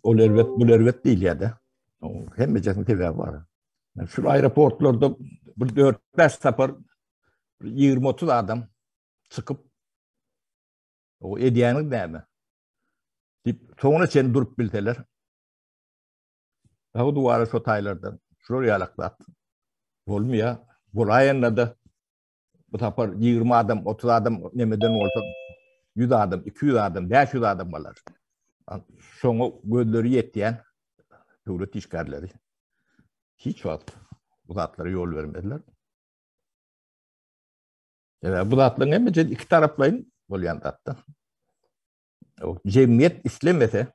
[SPEAKER 1] Ol erbet, bu erbet diýilýär-de. Hemmejesiniň sebäbi bar. Şu aeroportlarda bir 4-5 sapar 20-30 adam çykyp O edýäniň näme? Diýip, soňuna çenli durup bilseler. Dagy duwara şo taýlardan şular ýalak zat bolmaýar. Bolaýanda-da bu sapar 20 adam, 30 adam nemeden bolsa 100 adam, 200 adam, 500 adam galar. Şoňa gözleri ýetýän döwlet işgärleri hiç wagt bu zatlara ýol bermezler. Sebäbi bu zatlaryň hemmesi iki taraplaýyn bolýan zatda. Jemgyýet islemese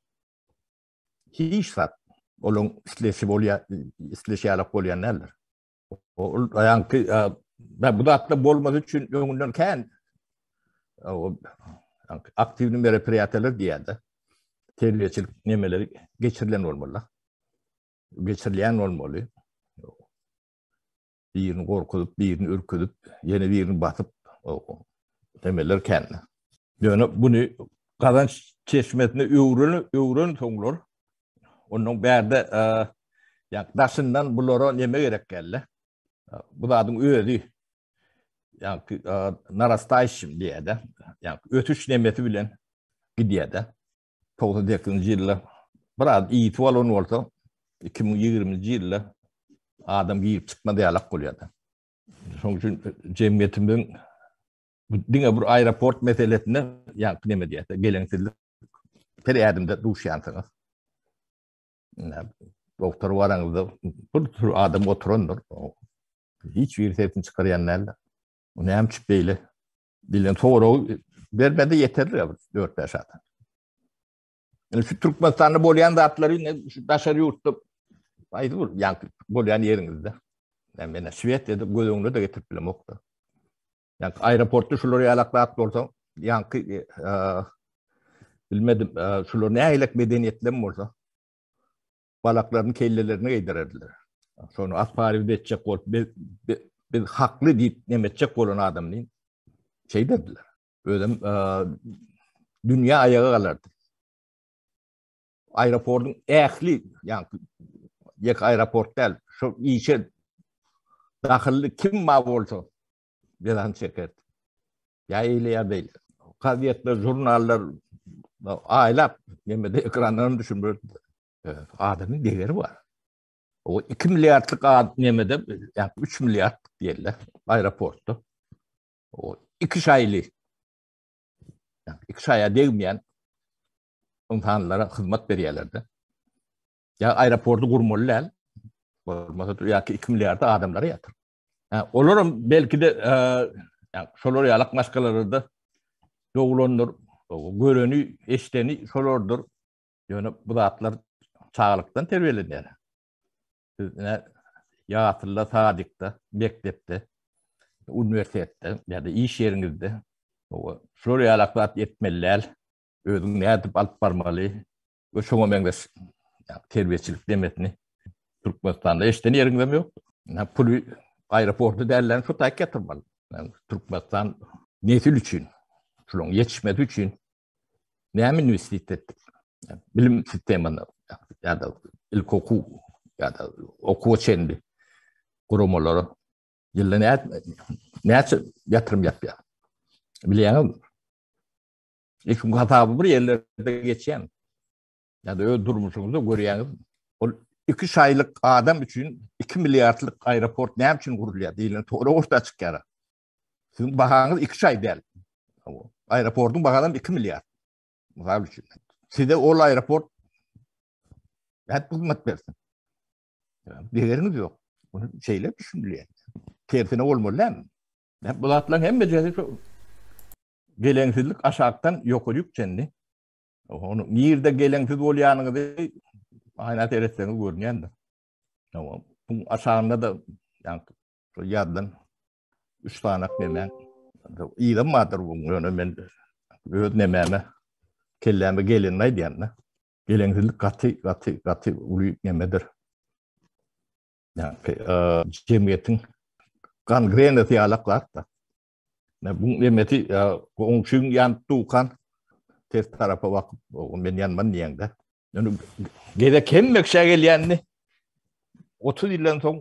[SPEAKER 1] hiç zat. Olaryň isleşi bolýar, isleşi ýalak bolýan däldir. Ol ýaňky bu zatlar bolmaz üçin öňünden kän aktiwni meropriýatiýalar diýýärdi. Terbiýeçilik nemeleri geçirilen bolmaly. Geçirilýän bolmaly. Birini gorkuzyp, birini ürküzip, ýene birini basyp, nemeler kän. Ýöne buny gazanç çeşmesine öwren öwren soňlar ondan bärde ýa daşyndan bulara neme gerek geldi. Bu zadyň özi ýa narastaýşym diýýär-de. Ýa ösüş nemesi bilen gidýär-de. 98-nji ýylda biraz iýti bolan bolsa, 2020-nji ýylda adam girip çykmaz ýalak bolýar-da. Şonuň üçin jemgyýetimiziň bu diňe bir aeroport meselesinde ýaňky neme diýýär, geleňsizlik her ädimde duşýansyňyz. Doktor baraňyzda bir sürü adam oturandyr. Hiç bir sesini çykarýan däldir. Bu näme üçin beýle? Diýlen soragy bermedi ýeterli 4-5 adam. Yani şu Türkmenistanda bolýan zatlary indi şu daşary ýurtda aýdy bul, ýaňky bolýan ýeriňizde. Yani men Şwesiýada göz öňüne de getirip bilemokda. Yani aeroportda şular ýalak zat bolsa, ýaňky e, e, bilmedim, e, şular nähilek medeniýetli bolsa, balaklaryny kellelerine geýdirerdiler. Şony asparyp etjek bolup, biz, biz hakly diýip neme etjek bolan adamny şeýderdiler. Özem dünýä aýaga galardy. Aeroportyň ähli, ýagny ýeke aeroport däl, şo işe dahylly kim bar bolsa jezany çekerdi. Ýa eýle ýa beýle. Gazetler, žurnallar aýlap nemede ekrandan düşündirdi. Adamyň degeri bar. O 2 milliardlyk ad nemede, ýa 3 milliard diýerler aeroportda. O iki şaýly iki şaýa degmeýän ynsanlara hyzmat berýärler-de. Ýa aeroporty gurmaly däl. Bolmasa ýa 2 milliard adamlara ýatyr. Ha, olaram belki-de e, şolar ýalak maşgalalarda doglandyr, göreni, eşdeni şolardyr. Ýöne bu zatlar çagalykdan terbiýelenýär. Siz ine ýasylla sadikde, mekdepde, uniwersitetde ýa-da iş ýeriňizde şular ýalak zat etmeli däl. Özüňi nädip alyp barmaly we şoňa meňzeş terbiýeçilik demesini Türkmenistanda eşiden ýeriňizem ýok. Ine puly aeroportda dällerini şu taýk ýatyrmaly. Türkmenistan nesil üçin, şularyň ýetişmesi üçin Näme investisiýa etdik? Bilim sistemasyna ýa-da ilk okuw ýa-da okuwa çenli guramalara ýylda näçe ýatyrym ýapýar? Bilýäňizmi? Hiç hasaby bir ýerlerde geçýän. Ýa-da öz durmuşyňyzda görýäňiz. Ol iki şaýlyk adam üçin 2 milliardlyk aeroport näme üçin gurulýar diýlen sorag orta çykýar. Siziň bahaňyz 2 şaý däl. Aeroportyň bahasy 2 milliard. Mysal üçin. Size ol aeroport nädip hyzmat bersin? Degeriňiz ýok. Bunu şeýle düşünilýär. Tersine bolmaly dälmi? Bu zatlaryň hemmesi şu geleňsizlik aşakdan ýokaryk çenli. Ony nirde geleňsiz bolýanyňyzy aýna seretseňiz görünýändir. Bu aşagynda-da ýa Şol ýazdan üç sanak nemäň yzam bardyr bu ýöne men öz nemäme kelläme gelenini aýdýan-da. Geleňsizlik gaty gaty gaty uly nemedir. Ýa jemgyýetiň gangrenasy ýalak zat-da. Bu nemesi goňşyň ýanyp dukan ters tarapa bakyp men ýanman diýeňde. Ýöne gezek hemme kişä gelýänini 30 ýyldan soň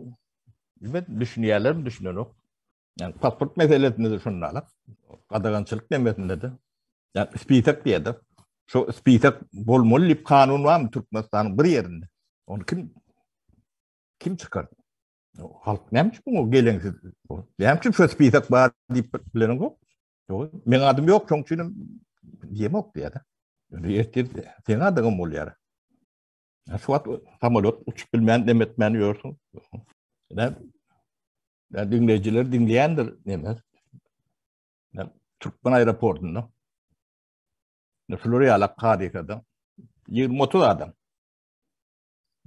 [SPEAKER 1] bilmedim düşünýärlermi düşünenok. Ýani pasport meselesinde de şunda alak. Gadagançylyk demesinde de. Ýani spisak diýýär. Şu spisak bolmaly diýip kanun barmy Türkmenistanyň bir ýerinde? Ony kim kim çykardy? Halk näme üçin muňa geleňsiz? Näme üçin şu spisak bar diýip bilenok? Ýok, meň adym ýok, şoň üçin hem diýemok diýýär. Ýöne ertir seň adyňam bolýar. Şu wagt samolýot uçup bilmän, dem etmän ýörsüň. Näme? Näme diňleýjiler diňleýändir, näme? Näme Türkmen aeroportunda. Şular ýalak hadysada 20-30 adam.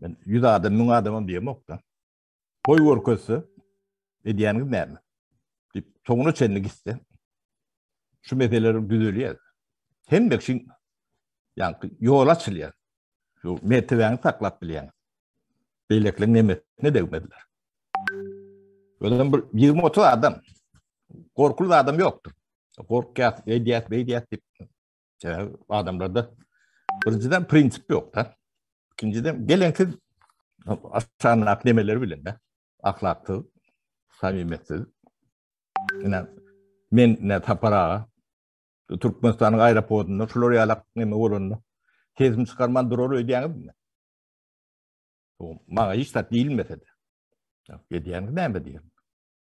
[SPEAKER 1] Men 100 adam, 1000 adamam diýemok-da. Boý görkezse, edýäniňiz näme? diýip, soňuna çenli gitse, şu meseleler düzelýär. Hemme kişiň ýaňky ýol açylýar. Şu mertebäňi saklap bilýäň. Beýlekileriň nemesine degmediler. Özem bir 20-30 adam. Gorkuly adam ýokdur. Gorkýas, edýäs, beýdýäs diýip. Sebäbi adamlarda birinjiden prinsip ýok-da. Ikinjiden geleňsiz aşanlak nemeleri bilen de ahlaksyz, samimiýetsiz. Ine men ne Sapar aga Türkmenistanyň aeroportunda şular ýalak neme bolanda sesimi çykarman durar öýdýäňizmi? Maňa hiç zat diýilmese-de. Edýäňiz näme diýen.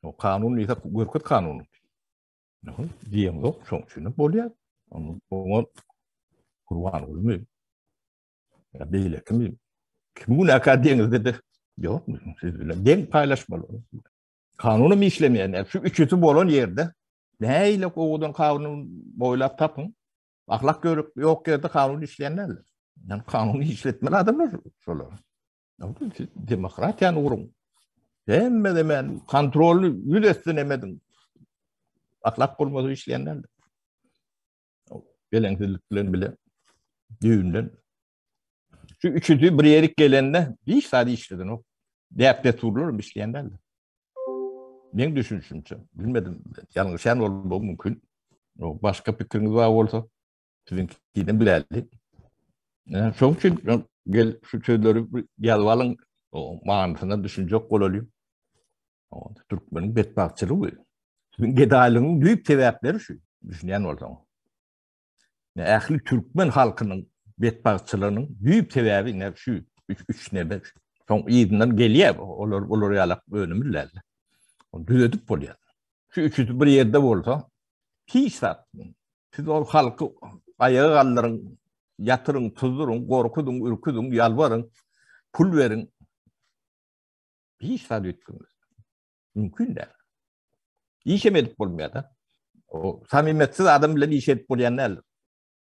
[SPEAKER 1] O kanun diýse görkez kanuny. Diýen ýok, şoň üçin bolýar. Oňa Gurbangulymy ýa beýlekimi kim günäkär diýeňizde-de ýok, siz bilen deň paýlaşmaly. Kanunam işlemeýär. Şu üçüsi bolan ýerde nähili owadan kanun boýlap tapyň. Ahlak ýok ýerde kanun işleýän däldir. Yani kanun işletmeli adamlar şolar. Demokratiýany guruň. Hemme demen kontroly ýüz etsin emediň. Ahlak bolmasa işleýän däldir. Geleňsizlik bilen bile düýbünden. Şu üçüsi bir ýerik gelende hiç zat işledenok. Däp-dessurlar işleýän däldir. Meň düşünişimçe, bilmedim, ýalňyşýan bolmagym mümkin. Başga pikiriňiz bar bolsa, siziňkiden biläli. Şoň üçin gel şu sözleri ýazyp alyň, manysyna düşünjek bolalyň. Türkmeniň betbagtçylygy. Siziň gedaýlygyň düýp sebäpleri şu, düşünýän bolsaň. Ähli türkmen halkynyň betbagtçylygynyň düýp sebäbi ine şu üç neme. Soň yzyndan gelýär, olar olar ýalak önümi däl. Ony düzedip bolýar. Şu üçüsi bir ýerde bolsa, hiç zat. Siz ol halky aýaga galdyryň, ýatyryň, tuzduryň, gorkuzyň, ürküziň, ýalbaryň, pul beriň. Hiç zat üýtgemez. Mümkin däl. Işem edip bolmaýar-da. O samimiýetsiz adam bilen iş edip bolýan däldir.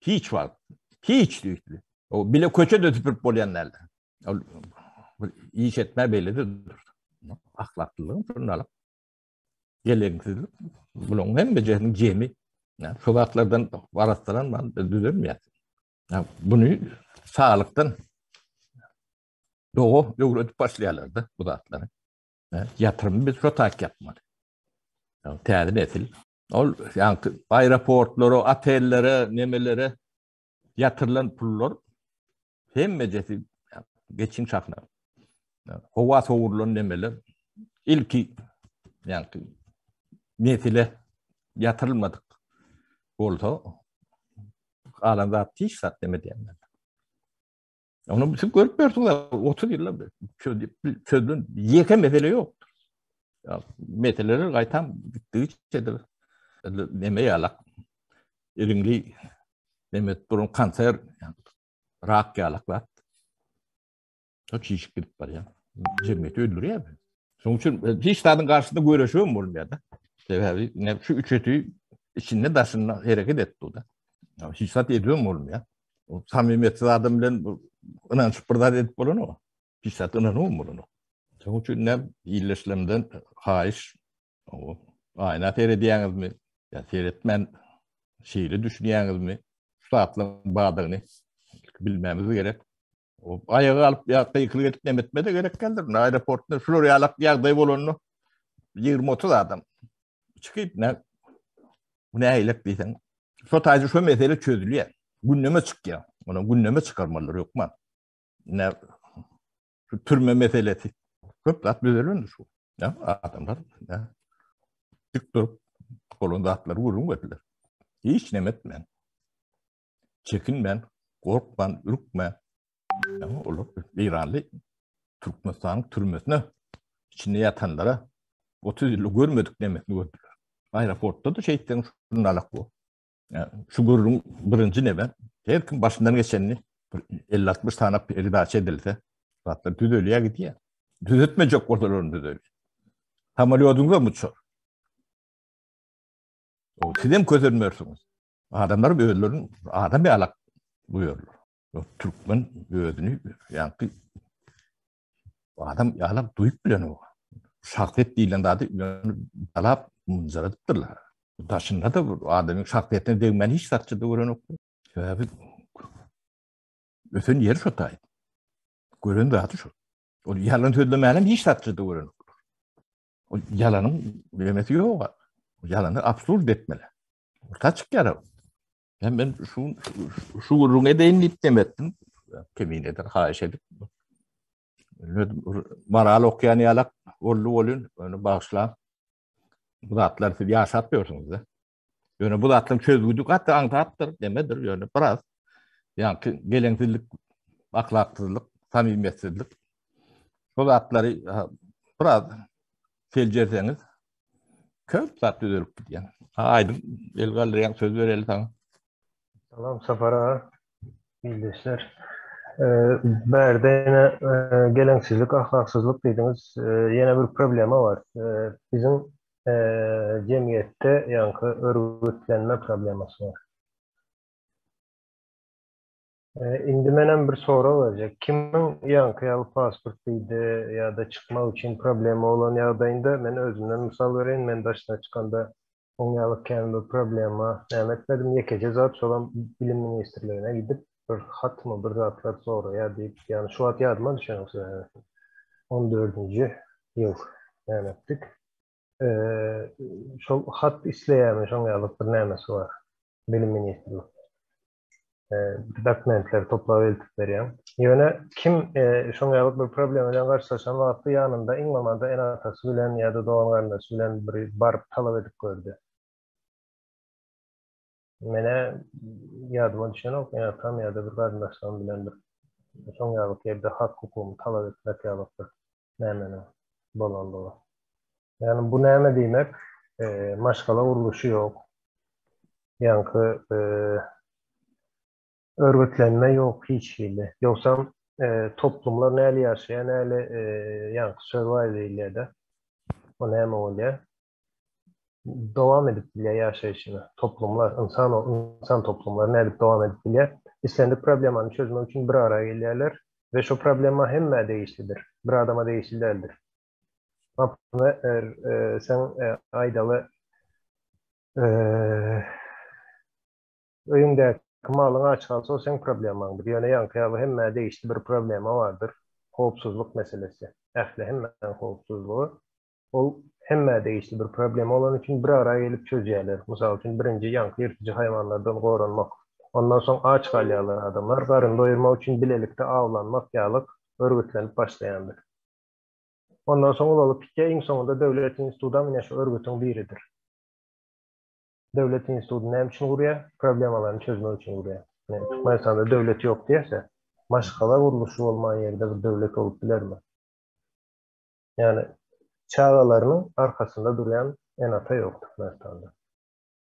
[SPEAKER 1] Hiç wagt. Hiç düýpli. O bile köçe-de süpürip bolýan däldir. Ol iş etme beýle-de dur. Ahlaklylygyň şunda alyp geleňsizlik bularyň hemmejesiniň jemi. Şu zatlardan arassalanman düzelmeýär. Buny saglykdan doga öwredip başlaýarlar-da bu zatlary. Ýatyrymy biz şo taýk ýapmaly. Täze nesil. Ol ýaňky aeroportlara, otellere, nemelere ýatyrylan pullar hemmejesi geçiň şahyna. Howa sowrulan nemeler ilki ýaňky nesile ýatyrylmadyk bolsa galan zat hiç zat neme diýenler. Onu siz görüp ýörsüňiz, 30 ýyllap çözülen ýeke mesele ýokdur. Ya, meseleler gaýtam gitdigiçe de neme ýalak iriňli neme duran kanser, rak ýalak zat. Şo çişip gidip barýar. Jemgyýeti öldürýär. Şonuň üçin e, hiç zadyň garşysynda göreşibem bolmaýar-da. Sebäbi ne şu üçüsi içinde daşynda hereket etdi da. Hiç zat edibem bolmaýar. O samimiýetsiz adam bilen ynançyp bir zat edip bolanok. Hiç zat ynanybam bolanok. Şonuň üçin näm illeşlemden haýyş o aýna seredýäňizmi ýa seretmän şeýle düşünýäňizmi? Şu zatlaryň bardygyny bilmämiz gerek. O aýaga alyp ýa gykylyk edip näme etme-de gerek däldir. Aeroportda şular ýalak ýagdaý bolanda 20-30 adam çykyp ne bu nähilek diýseň, şo taýda şo mesele çözülýär. Gündeme çykýar. Ony gündeme çykarmalylar hökman. Ne şu türme meselesi köp zat düzelen şu. Ya adamlar ya dik durup bolan zatlary gürrüň berdiler. Hiç neme etmän. Çekinmän, gorkman, ürkmän. Ama olar Eýranly Türkmenistanyň türmesine içinde ýatanlara 30 ýyl görmedik nemesini gördüler. Aeroportda-da şeýtseň şunalak bu. Şu gürrüň birinji neme? Her kim başyndan geçenini bir 50-60 sany peredaça edilse, zatlar düzelýär gidýär. Düzetmejek bolsalar ony düzelýär. Samolýodyňyzam uçar. O sizem kösenmersiňiz. Adamlar özlerini adam ýalak duýarlar. Türkmen özüni ýaňky. Adam ýalam duýup bilenok. Şahsyýet diýlen zady dalap mynjyradypdyrlar. Daşynda-da adamyň şahsyýetine degmän hiç zatça-da görenok. Sebäbi ösen ýeri şo taý. Gören zady şo. Ol ýalan sözlemänem hiç zatça-da görenok. Ol ýalanyň nemesi ýok. Ýalany absurd etmeli. Orta çykýar. Hem men şu şu gürrüň edeýin diýip dem etdim. Kemineden haýyş edip. Moral okýan ýalak boldy bolun, ony bagyşlaň. Bu zatlar siz ýaşap ýörsüňiz-de. Ýöne bu zatlaryň çözgüdi gaty aňsatdyr, nemedir, ýöne biraz ýaňky geleňsizlik, ahlaksyzlyk, samimiyetsizlik bu zatlary biraz seljerseňiz köp zat düzelip gidýär. Aýdyň, el galdyrýaň, söz bereli saňa.
[SPEAKER 5] Salam Sapar aga, ildeşler. Bärde ýene geleňsizlik, ahlaksyzlyk diýdiňiz. Ýene bir problema bar. Biziň jemgyýetde ýaňky örgütlenme problemasy bar. Indi menem bir sorag berjek. Kimiň ýaňky ýaly pasport diýdi ýa-da çykmak üçin problema bolan ýagdaýynda men özümden mysal bereýin, men daşyna çykanda oň ýaly kän bir problema näme etmedim. Ýekeje zat şolam bilim ministrligine gidip bir hatmy bir zatlar soraýar diýip, ýagny şu wagt ýadyma düşenok sebäbi. On dördünji ýyl näme etdik. Şol hat isleýärmi şoň ýaly bir nämesi bar. Bilim ministrlik. Dokumentleri toplap eltip berýäň. Ýöne kim şoň ýaly bir problema bilen garşylaşan wagty ýanynda iň bolmanda ene-atasy bilen ýa-da dogan-garyndaşy bilen bir baryp talap edip gördi. Menä ýadyma düşenok, ene-atam ýa-da bir garyndaşlarym bilen bir şoň ýaly ýerde hak-hukugymy talap etmek ýaly bir nämeniň bolandygy. Ýagny bu näme diýmek? Maşgala gurluşy ýok. Ýaňky örgütlenme ýok hiç hili. Ýogsam toplumlar näli ýaşaýar, näli ýaňky survive diýilýär-de. O näme bolýar? Dowam edip bilýär ýaşaýşyny. Toplumlar, ynsan ynsan toplumlary nädip dowam edip bilýär? Islendik problemany çözmek üçin bir ara gelýärler we şo problema hemmä degişlidir. Bir adama degişli däldir. Naprimýer, sen aýdaly öýüňdäki malyň aç galsa, o seň problemaňdyr. Ýöne ýaňky ýaly hemmä degişli bir problema bardyr. Howpsuzlyk meselesi. Ähli hemmäniň howpsuzlygy. Ol hemmä degişli bir problema bolany üçin bir ara gelip çözýärler. Mysal üçin, birinji ýaňky ýyrtyjy haýwanlardan goranmak. Ondan soň aç galýarlar adamlar. Garyn doýurmak üçin bilelikde awlanmak ýalyk örgütlenip başlaýandyr. Ondan soň ulalyp gitýär, iň soňunda döwlet institudam ine şu örgütiň biridir. Döwlet institudy näme üçin gurýar? Problemalaryny çözmek üçin gurýar. Ine, Türkmenistanda döwlet ýok diýerse, maşgala gurluşy bolman ýerde bir döwlet bolup bilermi? Ýagny çagalarynyň arkasynda durýan ene-ata ýok Türkmenistanda.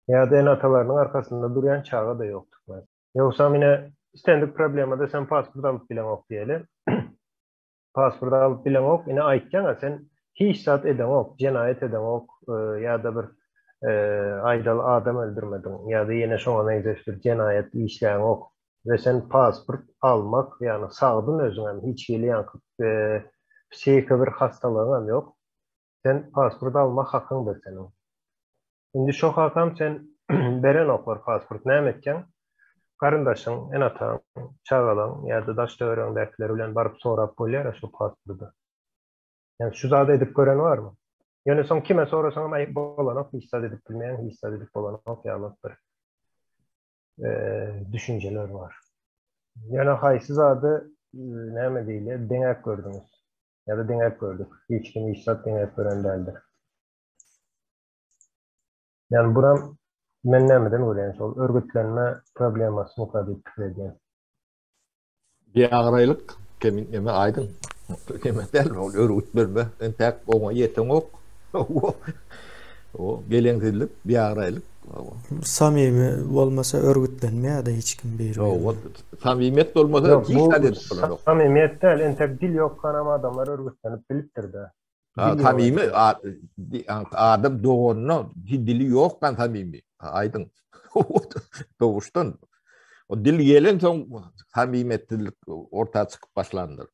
[SPEAKER 5] Ýa-da ene-atalarynyň arkasynda durýan çaga-da ýok Türkmenistanda. Ýogsam ine islendik problemada sen pasport alyp bileňok diýeli. Pasport alyp bileňok, ine aýtýaňa sen hiç zat edeňok, jenaýat edeňok ýa-da bir aýdaly adam öldürmediň ýa-da ýene şoňa meňzeş bir jenaýat işläňok we sen pasport almak ýagny sagdyn özüňem hiç hili ýaňky psihiki bir hastalygyňam ýok sen pasport almak hakyňdyr seniň. Indi şo hakam sen berenoklar pasport näme etýäň? Garyndaşyň, ene-ataň, çagalaň ýa-da daş-töweregiňdäkiler bilen baryp sorap bolýar-a şo pasporty. Ýa şu zady edip gören barmy? Ýöne soň kime sorasaňam aý bolanok hiç zat edip bilmeýäň, hiç zat edip bolanok ýaly bir düşünjeler bar. Ýöne haýsy zady näme diýilýär deňäp gördüňiz ýa-da deňäp gördük. Hiç kim hiç zat deňäp gören däldir. Ýani buram men nämeden görýän şol örgütlenme problemasymyka diýip pikir edýän.
[SPEAKER 1] Biabraýlyk kemin neme aýdyň. Neme däl ol örgütlenme entäk oňa ýeteňok. O geleňsizlik, biabraýlyk.
[SPEAKER 2] Samimi bolmasa örgütlenmeýär-de hiç kim biri.
[SPEAKER 1] Ýok, samimiýet bolmasa hiç zat edip bolanok.
[SPEAKER 5] Samimiýet däl, entek dil ýokkanam adamlar örgütlenip bilipdir-de.
[SPEAKER 1] Samimi adam doganyna dili ýokkan samimi. Aýdyň. Doguşdan. O dil gelen soň samimiyetsizlik orta çykyp başlandyr.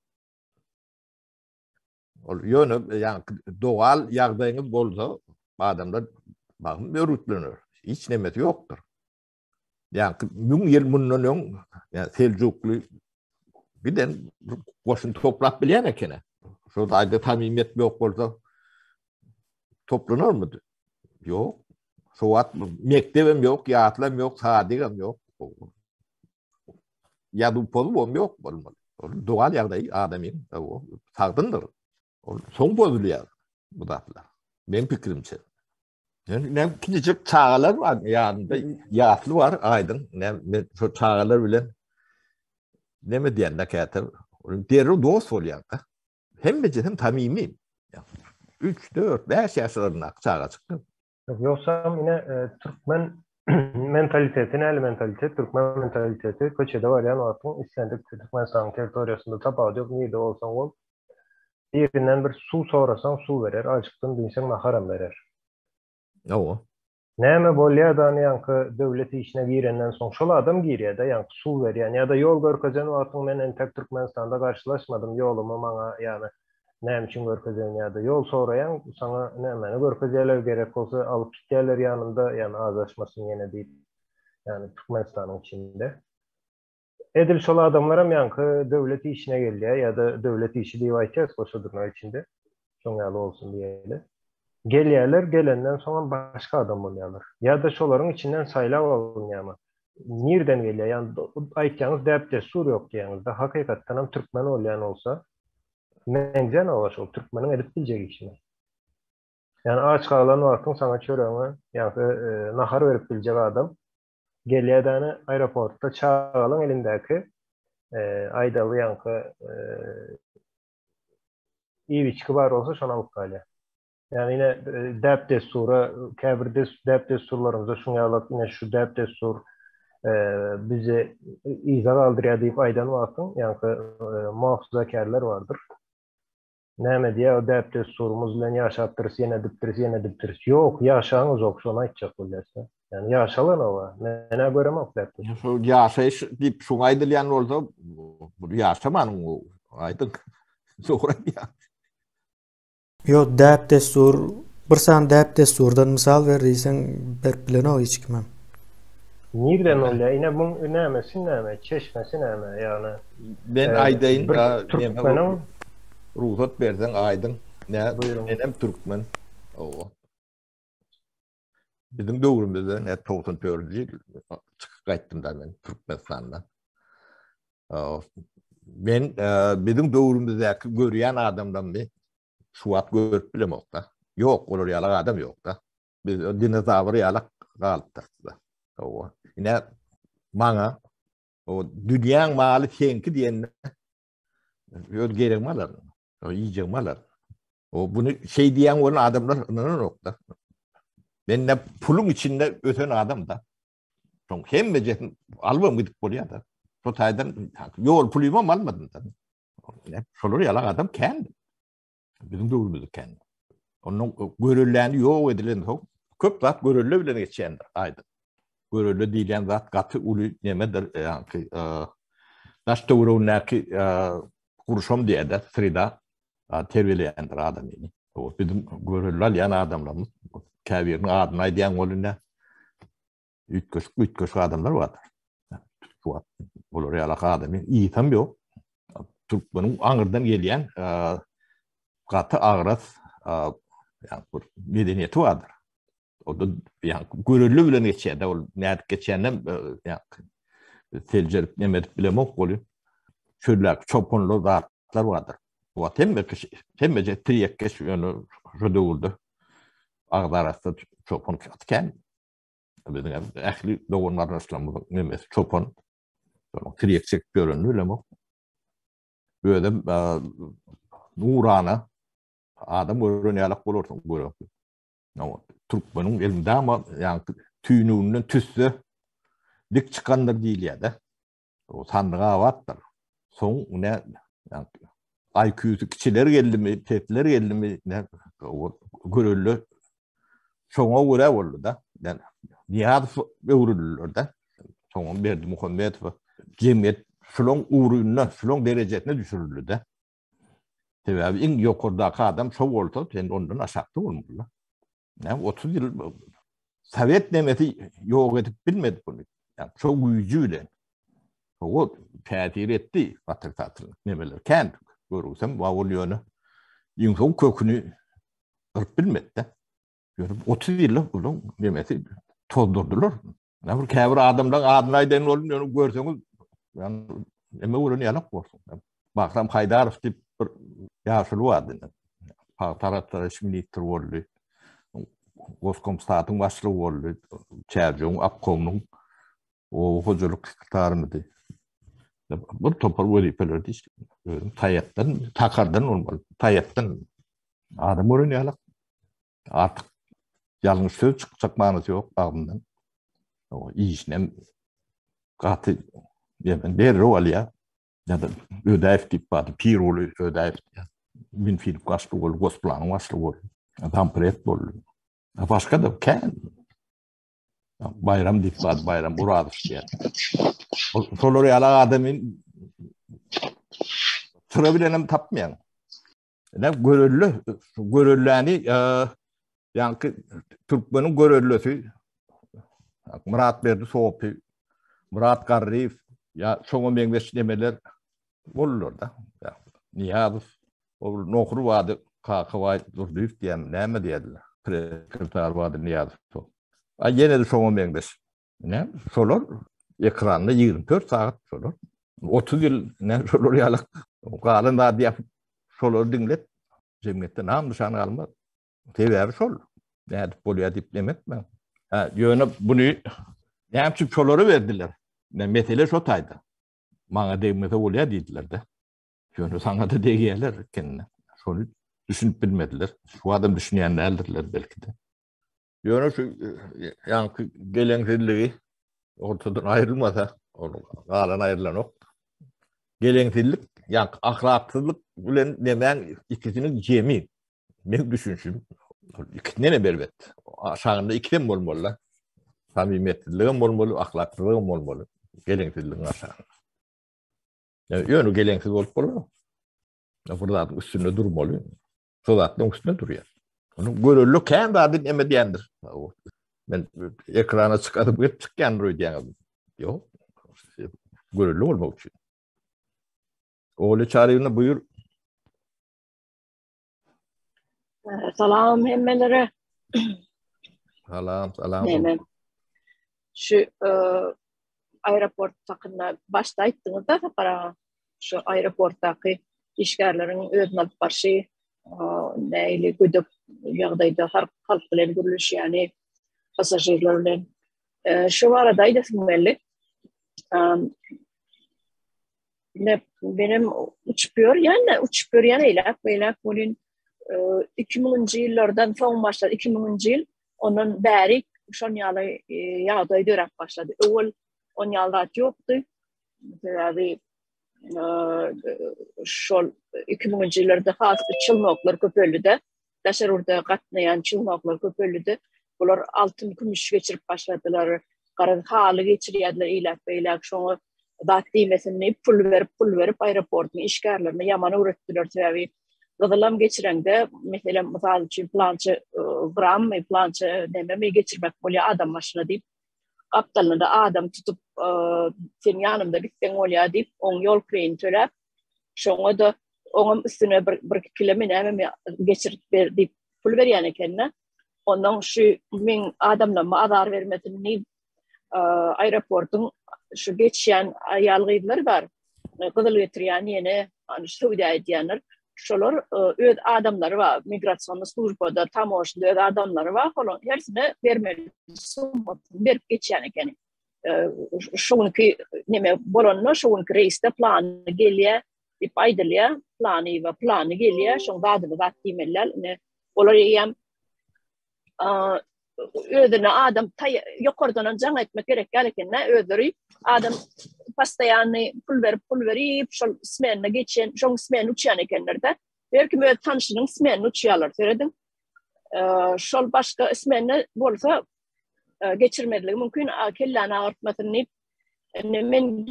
[SPEAKER 1] Ol ýöne ýaňky dogal ýagdaýyňyz bolsa, adamlar bagym örgütlener. Hiç nemesi ýokdur. Ýaňky 1000 ýyl mundan öň Seljukly giden goşun toplap bilýän ekeni. Şol aýda samimiýet ýok bolsa toplanarmydy? Ýok. Şo wagt mekdebem ýok, ýaslam ýok, sadygam ýok. Ýazuw pozubam ýok bolmaly. Ol dogal ýagdaýy adamyň sagdyndyr. Ol soň bozulýar bu zatlar. Meň pikirimçe. Men kiçijik çagalar bar ýanynda ýasly bar aýdyň. Men şo çagalar bilen neme diýende käte derrew dost bolýar-da. Hemmejesem samimi. 3, 4, 5 ýaşlaryndaky çagajyklar.
[SPEAKER 5] Ýogsam ine türkmen mentaliteti näli mentalitet? Türkmen mentaliteti köçede barýan wagtyň islendik Türkmenistanyň territoriýasynda tapawudy ýok, nirde bolsaň bol. Birinden bir suw sorasaň suw berer, ajykdym diýseň naharam berer.
[SPEAKER 1] Hawa.
[SPEAKER 5] Näme bolýada ýaňky döwlet işine girenden soň şol adam girýädä ýaňky suw berýän ýa-da ýol görkezen wagtyň men entek Türkmenistanda garşylaşmadym ýolumy maňa ýany näme üçin görkezeýin ýa-da ýol soraýaň saňa nämäni görkezýärler gerek bolsa alyp gitýärler ýanynda ýany azaşmasyn ýene diýip ýany Türkmenistanyň içinde. Edil şol adamlaram ýaňky döwlet işine gelýär ýa-da döwlet işi diýip aýtýas goşa dyrnak içinde. Şoň ýaly bolsun diýeli. Gelýärler, gelenden soňam başga adam bolýarlar. Ýa-da şolaryň içinden saýlap alynýarmy? Nirden gelýär? Ýagny aýtýaňyz däp-dessur ýok diýýäňiz-de, hakykatdanam türkmen bolýan bolsa, meňzänok-a şol türkmeniň edip biljek işine. Ýagny aç galan wagtyň saňa çöregiňe ýa-da nahar berip biljek adam Gelýär-däni aeroportda çagalaň elindäki aýdaly ýaňky iýip-içgi bar bolsa şony alyp galýar. Ýagny ine däp-dessura käbir däp-dessurlarymyzda şuň ýalak ine şu däp-dessur bizi yza galdyrýar diýip aýdan wagtyň ýaňky muhafazakärler bardyr. Näme diýýär, o däp-dessurymyz bilen ýaşapdyrys, ýene edipdiris, ýene edipdiris. Ýok, ýaşaňyzok, şony aýtjak bolýarys-da. Ýagny ýaşalanok-a. Men-ä göremok däp-dessur.
[SPEAKER 1] Şu ýaşaýyş diýip şuňa aýdylýan bolsa, bu ýaşamanyň aýdyň. Dogry aýdýaň.
[SPEAKER 2] Ýok, däp-dessur, bir sany däp-dessurdan mysal ber diýseň, berip bilenok hiç kimem.
[SPEAKER 5] Nirden bolýar? Ine muň nämesi näme, çeşmesi näme? Ýagny
[SPEAKER 1] Men aýdaýyn, bir türkmeniň rugsat berseň aýdyň. Nä, menem türkmen. Owa. Biziň döwrümizde ne 94-nji ýyl çykyp gaýtdym da men Türkmenistandan. Men biziň döwrümizdäki görýän adamlarymy şu wagt görüp bilemok-da. Ýok, olar ýaly adam ýok-da. Biz dinozawr ýaly galypdyrys-da. Owa. Ine maňa o dünýäň maly seňki diýende öz geregimi alaryn. O iýjegimi alaryn. O buny şeý diýen bolan adamlar ynananok-da. Men ne puluň içinde ösen adam-da. Soň hemmejesini alybam gidip bolýar-da. Şo taýdan ýol pulymam almadym-da. Şolar ýaly adam kän. Biziň döwrümizde kän. Ondan görülläni ýok edilen soň köp zat görülle bilen geçýändir, aýdyň. Görülle diýilýän zat gaty uly nemedir, ýaňky daş töweregindäki gurşam diýýärler, sreda terbiýeleýändir adamyny. O biziň görülle alýan adamlarymyz käbiriniň adyny aýdýan bolýar. Üýtgeşik üýtgeşik adamlar bardyr. Olar ýaly adamy ýysam ýok. Türkmeniň aňyrdan gelýän gaty agras ýa bir medeniýeti bardyr. O da ýa görelde bilen geçýär-de, ol nädip geçýänden ýa seljerip neme edip bilemok ol. Çöldäki çopanlar zatlar bardyr. Bu wagt hemme kişi, hemmeje tirýekkeş ýöne şu döwürde agzy arassa çopan gaty kän. Biziň hem ähli dogan garyndaşlarymyzyň nemesi çopan. Şonuň tirýek çekip ýörenini bilemok. Özem nurana adam gören ýalak bolarsyň gören. Türkmeniň elmydama ýaňky tüýnüginden tüsse dik çykandyr diýilýär-de. O sandyk abatdyr. Soň ne ýaňky IQ-sy kiçiler geldimi, pesler geldimi, ne görelde şoňa görä boldy-da. Yani Nyýazow öwrüldiler-de. Soňam Berdimuhamedow jemgyýet şulaň ugrunda, şulaň derejesine düşürildi-de. Sebäbi iň ýokardaky adam şo bolsa, sen ondan aşakda bolmaly. Näme 30 ýyl Sowet nemesi ýok edip bilmedi bunu. Yani şo güýji bilen. O täsir etdi otrisatel nemeler kän görürsem wa ol ýöne iň soň köküni gyryp bilmedi. Ýöne 30 ýyllyk onuň nemesi tozdurdylar. Näme bir käbir adamlaryň adyny aýdaýyn boldum, ýöne görseňiz, ýani neme bolan ýalak bolsun. Bahram Haýdarow diýip bir ýaşuly bardy. Pagta arassalaýyş ministri boldy. Goskomstatyň başlygy boldy. Çärjewiň obkomynyň oba hojalyk sekretarymydy. Bir topar wezipeler diş. Özüm taýakdan, takardan bolmaly. Taýakdan adam gören ýalak. Artyk ýalňyş söz çykjak manysy ýok agzyndan. O işinem gaty ýa-da derrew alýar. Ýa-da Ödäýew diýip bardy, Pirguly Ödäýew diýýär. Minfilip başlygy boldy, Gosplanyň başlygy boldy. Zampred boldy. Başga-da kän Baýram diýip bardy, Baýram Urazow diýýär. Şolar ýaly adamy sıra bilen hem tapmaýaň. Ne görelle, görelläni ýaňky türkmeniň görellesi Myratberdi Sopy, Myrat Garryýew ýa şoňa meňzeş nemeler boldular da. Nyýazow, ol nohur bardy, Kakabaý Durdyýew diýen näme diýerdiler. Sekretar bardy Nyýazow. A ýene-de şoňa meňzeş. Ne? Şolar ekranda 24 sagat şolar. 30 ýyl ne şolar ýaly galan zady ýapyp şolary diňlet jemgyýetde nam nyşan galmaz. Sebäbi şol. Nädip bolýar diýip neme etme. Ha, ýöne buny näme üçin şolara berdiler? Ne mesele şo taýda. Maňa degmese bolýar diýdiler-de. Ýöne saňa-da degýärler ekeni. Şony düşünip bilmediler. Şu adam düşünýän däldirler belki-de. Ýöne şu ýaňky geleňsizligi ortadan aýrylmasa, ol galan aýrylanok. Geleňsizlik, ýaňky ahlaksyzlyk bilen nemäň ikisiniň jemi. Men düşünşim, ikisinden hem erbet. Aşagynda ikisem bolmaly. Samimiýetsizligem bolmaly, ahlaksyzlygam bolmaly. Geleňsizligiň aşagynda. Ýöne geleňsiz bolup bolanok. Bir zadyň üstünde durmaly. Şo zatlaryň üstünde durýar. Onuň görelde kän zady neme diýendir. Men ekrana çykaryp gep çykýandyr öýdýäňiz. Ýok. Görelde bolmak üçin. Ogly Çaryýewna buýur.
[SPEAKER 6] Salam hemmelere.
[SPEAKER 1] Salam, salam.
[SPEAKER 6] Neme? Şu e, aeroport hakynda başda aýtdyňyz da Sapar aga. Şu aeroportdaky işgärleriň özüni alyp barşy, nähili gödek ýagdaýda halk bilen gürleşýäni, passažirler bilen. Şu barada aýdasym geldi. Ne benim uçup ýörýän, uçup ýörýän eýläk beýläk welin 2000-nji ýyllardan soň başlady, 2000-nji ýyl ondan bäri şon ýaly ýagdaý döräp başlady. Öwel on ýaly zat ýokdy. Sebäbi şol 2000-nji ýyllarda has çylnoklar köpeldi-de, daşary ýurda gatnaýan çylnoklar köpeldi-de, bular altyn kümüş geçirip başladylar, garaz haly geçirýärdiler eýläk-beýläk, şoňa zat diýmesin diýip pul berip, pul berip aeroportyň işgärlerine ýaman öwretdiler, sebäbi gyzylam geçireňde, meselem, mysal üçin plança grammy, plança nememi geçirmek bolýar adam başyna diýip, gapdalynda adam tutup, sen ýanymda gitseň bolýar diýip, oň ýol kireýini töläp, şoňa-da oňam üstüne bir bir kilemi nämemi geçirip ber diýip pul berýän ekeni. Ondan şu meň adamlaryma azar bermesin diýip, aeroportyň şu geçýän aýal-gyzlar bar, gyzyl getirýän ýene söwda edýänler. Şolar öz adamlary bar, migrasionny službada, tamožnada öz adamlary bar, olaryň hersine bermeli summasyny berip geçýän ekeni. Şu günki neme bolanda, şu günki reýsde plany gelýär diýip aýdylýar, plany we plany gelýär, şoň zadyny zat diýmeli däl. Ine, olar eýýäm özüne adam ýokardanam jaň etmek gerek däl eken-de, özleri adam postoýanny pul berip, pul berip, şol smenine geçen, şoň smenine uçýan ekenler-de. Her kim öz tanşynyň smenine uçýarlar, serediň. Şol başga smenine bolsa geçirmezligi mümkin, kelläni agyrtmasyn diýip. Indi men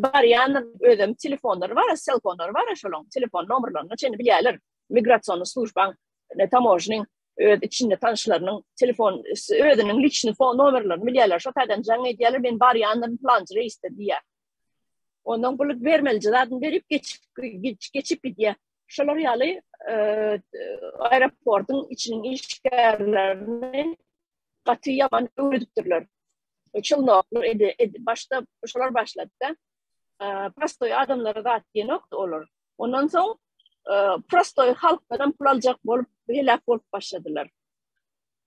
[SPEAKER 6] barýan özüm telefonlary bar, selfonlary bar şolaň telefon nomerlaryny çenli bilýärler. Migrasionny službaň, ne tamožnyň öz içinde tanyşlarynyň telefon özüniň liçny fon nomerlerini bilýärler. Şo taýdan jaň edýärler, men barýandyryn plançy reýsde diýýär. Ondan pul bermeli zadyny berip geçip geçip gidýär. Şolar ýaly aeroportyň içiniň işgärlerini gaty ýaman öwredipdirler. Çylnoklar edi, edi başda şolar başlady-da. Prostoý adamlara zat diýenokdy olar. Ondan soň prostoý halkdan pul aljak bolup heläk bolup başladylar.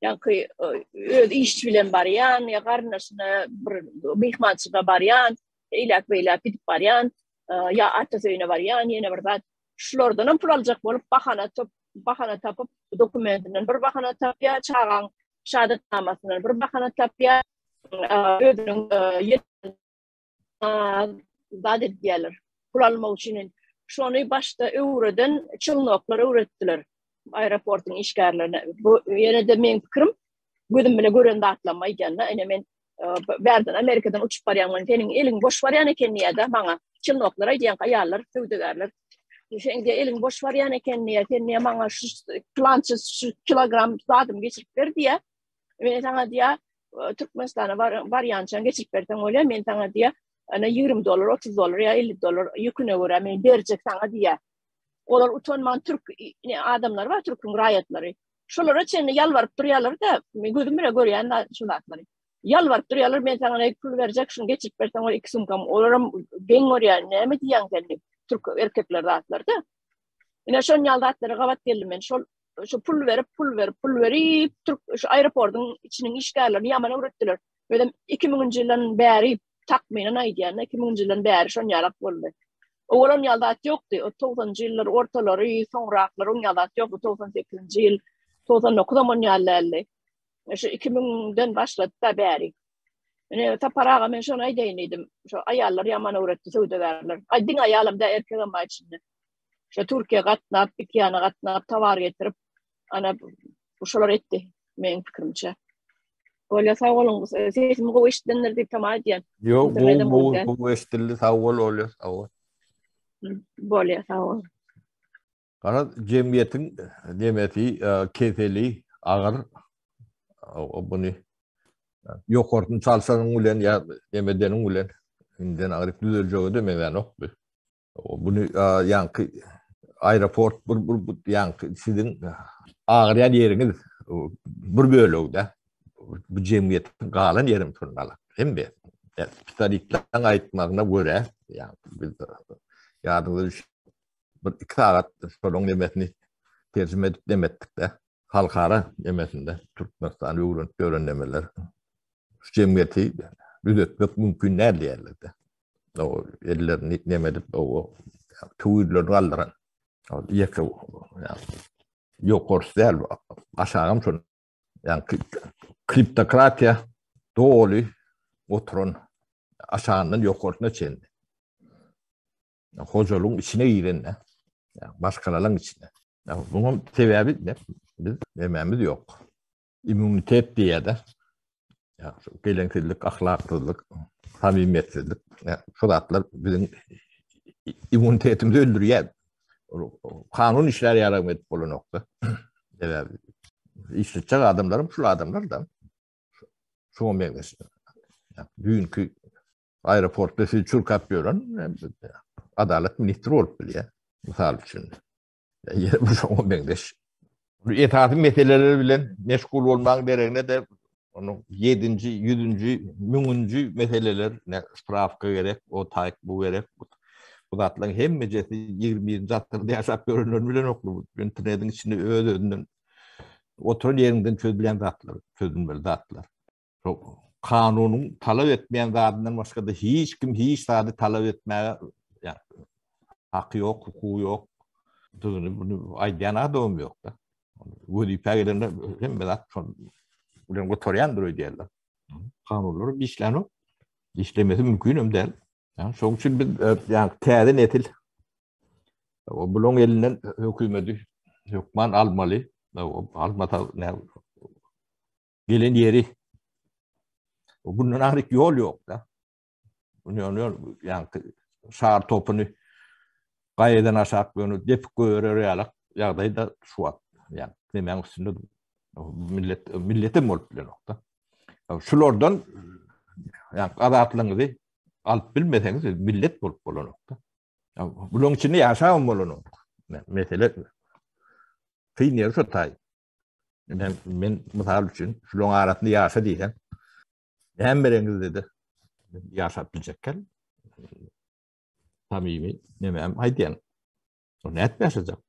[SPEAKER 6] Ýaňky öz işçi bilen barýan, ýa garyndaşyna bir myhmançylyga barýan, eýläk-beýläk gidip barýan, ýa atasy öýüne barýan, ýene bir zat. Şulardan hem pul aljak bolup bahana top, bahana tapyp, dokumentinden bir bahana tapýar, çagaň şahadatnamasyndan bir bahana tapýar, özüniň zat edýärler. Pul almak üçin şony başda öwreden çylnoklar öwretdiler aeroportyň işgärlerine. Bu ýene-de meň pikirim, gözüm bilen gören zatlarymy aýdýan-da. Ine men bärden Amerikadan uçup barýan welin seniň eliň boş barýan eken diýýär-de maňa. Çylnoklar aýdýan aýallar, söwdagärler. Sen diýýär eliň boş barýan eken diýýär. Sen diýýär maňa şu plança şu kilogram zadymy geçirip ber diýýär. Men saňa diýýär Türkmenistana barýançaň geçirip berseň bolýar, men saňa diýýär, ana 20 dollar, 30 dollar ýa 50 dollar ýüküne görä men berjek saňa diýýär. Olar utanman türk adamlar bar, türküň raýatlary. Şolara çenli ýalbaryp durýarlar-da, men gözüm bilen görýän şu zatlary. Ýalbaryp durýarlar, men saňa ne pul berjek, şuny geçirip berseň ol iki sumkam. Olaram geň görýär, näme diýýäň sen diýip, türk erkekler zatlarda. Ine şon ýaly zatlara gabat geldim men. Şol şu pul berip, pul berip, pul berip, türk şu aeroportyň içiniň işgärlerini ýaman öwretdiler. Özem 2000-nji ýyldan bäri takmynan aýdýan, 2000-nji ýyldan bäri şon ýalak boldy. Owal on ýaly zat ýokdy. O 90-njy ýyllar ortalary, soňraklar on ýaly zat ýokdy. 98-nji ýyl, 99 am on ýaly däldi. Şu 2000-den başlady-da bäri. Ine Sapar aga men şony aýdaýyn diýdim. Şu aýallar ýaman öwretdi söwdagärler. Aý diňe aýalam däl, erkegem bar içinde. Şu Türkiýe gatnap, iki ýana gatnap, towar getirip, ana bu şolar etdi meň pikirimçe. Bolýa sag boluň. Sesim gowy eşidilendir diýip tama edýän.
[SPEAKER 1] Ýok, gowy, gowy, gowy eşidildi. Sag bol, Olýa, sag bol.
[SPEAKER 6] Bolýa, sag bol.
[SPEAKER 1] Garaz, jemgyýetiň nemesi, keseli agyr. Buny ýokarsyny çalşanyň bilen ýa nemedeniň bilen inden agyryp düzeljege-de meňzänok bu. Buny ýaňky aeroport bir bir bu ýaňky siziň agyrýan ýeriňiz bir bölegi-de. Bu jemgyýetiň galan ýerim şonda. Hemme spesialistleriň aýtmagyna görä, ýaňky biz ýadyňyza düş bir iki sagat şolaň nemesini terjime edip nemetdik-de. Halkara nemesinde Türkmenistany öwrenip ýören nemeler şu jemgyýeti düzetmek mümkin däl diýýärler-de. O ellerini neme edip o töwirlerini galdyran. Ýeke ýokarysy däl, aşagam şol. Ýa kriptokratiýa doly oturan aşagyndan ýokarsyna çenli. Hojalygyň içine girende, maşgalalaryň içine. Bunuň sebäbi ne? Biz nemämiz ýok. Immunitet diýýär-de. Ýa şu geleňsizlik, ahlaksyzlyk, samimiýetsizlik, şu zatlar biziň immunitetimizi öldürýär. Kanun işlär ýaly edip bolanokda. Sebäbi işletjek adamlarym şul adamlar da. Şuňa meňzeş. Düýnki aeroportda sizi çürkäp ýören adalat ministri bolup bilýär. Mysal üçin. Ýene bu şoňa meňzeş. Esasy meseleler bilen meşgul bolmagyň deregine-de onuň ýedinji, ýüzünji, müňünji meseleler, ne sprawka gerek, o taýk bu gerek. Bu zatlaryň hemmejesi 21-nji asyrda ýaşap ýörenler bilenoklar. Bu internetiň içinde öz-özünden oturan ýeriňden çözülýän zatlar, çözülmeli zatlar. Kanunyň talap etmeýän zadyndan başga-da hiç kim hiç zady talap etmäge haky ýok, hukugy ýok. Düzüni bunu aýdýan adamam ýok-da. Wezipä gelende hemme zat şol bilen gutarýandyr öýdýärler. Kanunlar işlänok. Işlemesi mümkin hem däl. Ýa şoň üçin biz ýa täze nesil o bulaň elinden hökümeti hökman almaly. Almasa gelen ýeri. Bundan aňryk ýol ýok-da. Ýöne ýaňky şar topuny gaýadan aşak ýöne depip goýberer ýaly ýagdaýda şu wagt. Ýa nemäň üstünde millet milletem bolup bilenokda. Şulardan ýa azatlygyňyzy alyp bilmeseňiz millet bolup bolanokda. Bularyň içinde ýaşabam bolanok. Mesele kyn ýeri şo taý. Men, men mysal üçin şularyň arasynda ýaşa diýsem, näme bereňiz dedi. Ýaşap biljekkel. Samimi nemäm aýdýan. O nätip ýaşajak?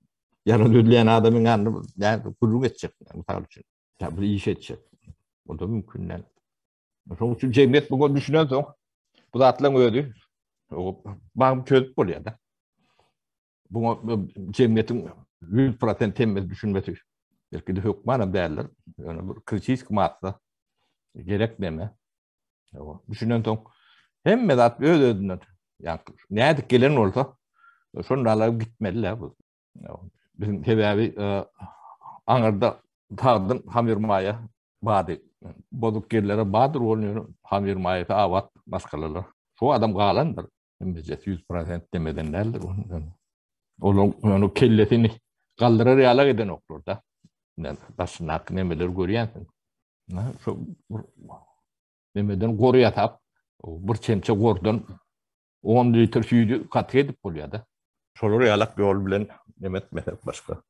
[SPEAKER 1] Ýalan sözleýän adamyň ýanynda näme gürrüň etjek, mysal üçin. Ýa bir iş etjek. O da mümkin däl. Şonuň üçin jemgyýet buňa düşünensoň, bu zatlaryň özi bagym çözüp bolýar-da. Buňa jemgyýetiň 100% hemmesi düşünmesi belki-de hökmanam däldir. Ýöne bir kritiski massa gerek neme. Düşünensoň hemme zat öz-özünden, ýa nädip gelen bolsa, şonda alyp gitmeli-le bu. Biziň sebäbi aňyrda sagdyn hamyrmaýa bady. Bozuk ýerlere badyr ol ýöne hamyrmaýasy abat maşgalalar. Şu adam galandyr. Hemmejesi 100% demeden däldir. Olaryň ýöne kellesini galdyrar ýalak edenoklar da. Daşyndaky nemeleri görýänsiň. Şu nemeden gor ýasap, bir çemçe gordan 10 litr süýdi gatyk edip bolýar-da. Şolar ýalak ýol bilen neme etmesek başga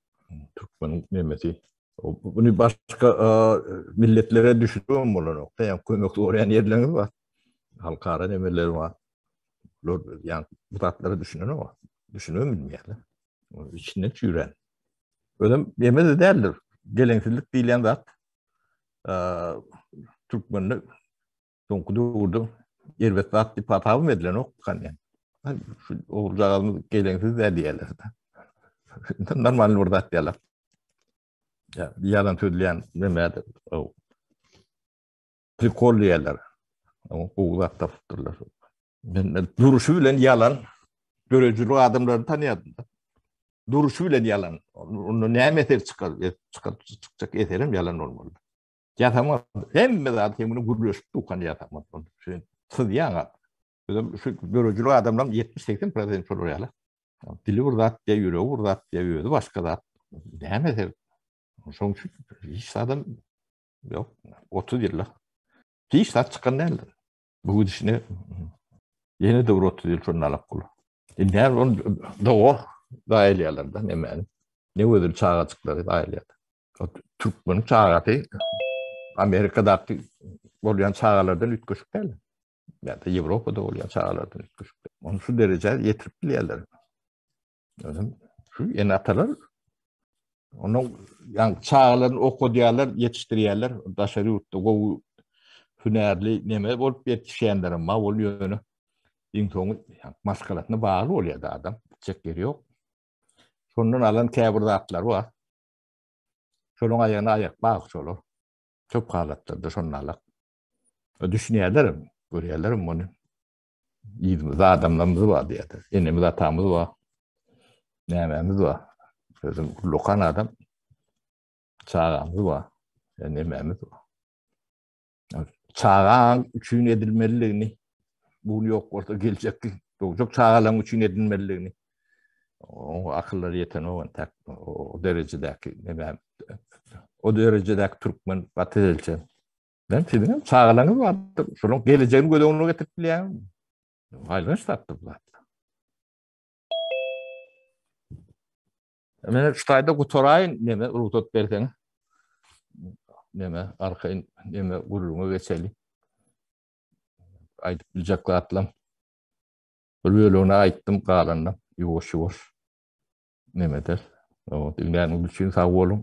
[SPEAKER 1] türkmeniň nemesi. Bunu başga milletlere düşünibem bolanok. Ýa kömek soraýan ýerleriňiz bar. Halkara nemeleri bar. Bular ýa bu zatlara düşünenok. Düşünibem bilmeýärler. Içinden çüýrän. Özem neme-de däldir. Geleňsizlik diýilýän zat türkmende Soňky döwürde erbet zat diýip hasabam edilenok diýen. Şu oguljagazymyz geleňsiz däl diýýärler. Normal bir zat diýýärler. Ýa ýalan sözleýän näme Prikol diýýärler. Gowy zat tapypdyrlar. Men duruşy bilen ýalan döredijilik adamlaryny tanýardym. Duruşy bilen ýalan. Onda näme eser çykar? Çykar çykjak eserem ýalan bolmaly. Ýasama hemme zat sen bilen gürleşip dukan ýasama. Sen syzýaň. Özem şu döredijilik adamlaryň 70-80 prosent şolar ýaly. Dili bir zat diýýär, ýüregi bir zat diýýär, özi başga zat. Näme sen? Şonuň üçin hiç zadam ýok. 30 ýyllyk. Hiç zat çykan däldir. Bu gidişine ýene-de bir 30 ýyl şonda alak bolar. Indi her on doga daýylýarlar-da nemäni. Ne gözel çagajyklary daýylýar. Türkmeniň çagasy Amerikadaky bolýan çagalardan üýtgeşik däl. Ýa-da Ýewropada bolýan çagalardan üýtgeşik däl. Ony şu derejä ýetirip bilýärler. Özüm şu ene-atalar onuň ýa çagalaryny okadýarlar, ýetişdirýärler. Daşary ýurtda gowy hünärli neme bolup ýetişýänlerem bar, ol ýöne iň soňy maşgalasyna bagly bolýar adam. Gitjek ýeri ýok. Şondan alan käbir zatlary bar. Şolaryň aýagyna aýak bag şolar. Köp halatlarda şonda alak. Düşünýärler, görýärler muny. Yzymyzda adamlarymyz bar diýýärler. Enemiz, atamyz bar. Nämämiz bar? Özüm ullakan adam. Çagamyz bar. Nämämiz bar? Çagaň üçin edilmeliligini, bu gün ýok bolsa geljekki dogjak çagalaryň üçin edilmeliligini oňa akyllary ýetenok entek o derejedäki näme o derejedäki türkmen gaty selçen. Ben siziň hem çagalaryňyz bardyr. Şolaryň gelejegini göz öňüne getirip bilýäňizmi? Aýylganç zatdyr bu zatlar. Men şu taýda gutaraýyn, neme rugsat berseň. Neme arkaýyn neme gürrüňe geçeli. Aýdyp biljek zatlam. Bir bölegini aýtdym, galanyny ýuwaş-ýuwaş neme eder. Diňläniňiz üçin sag boluň.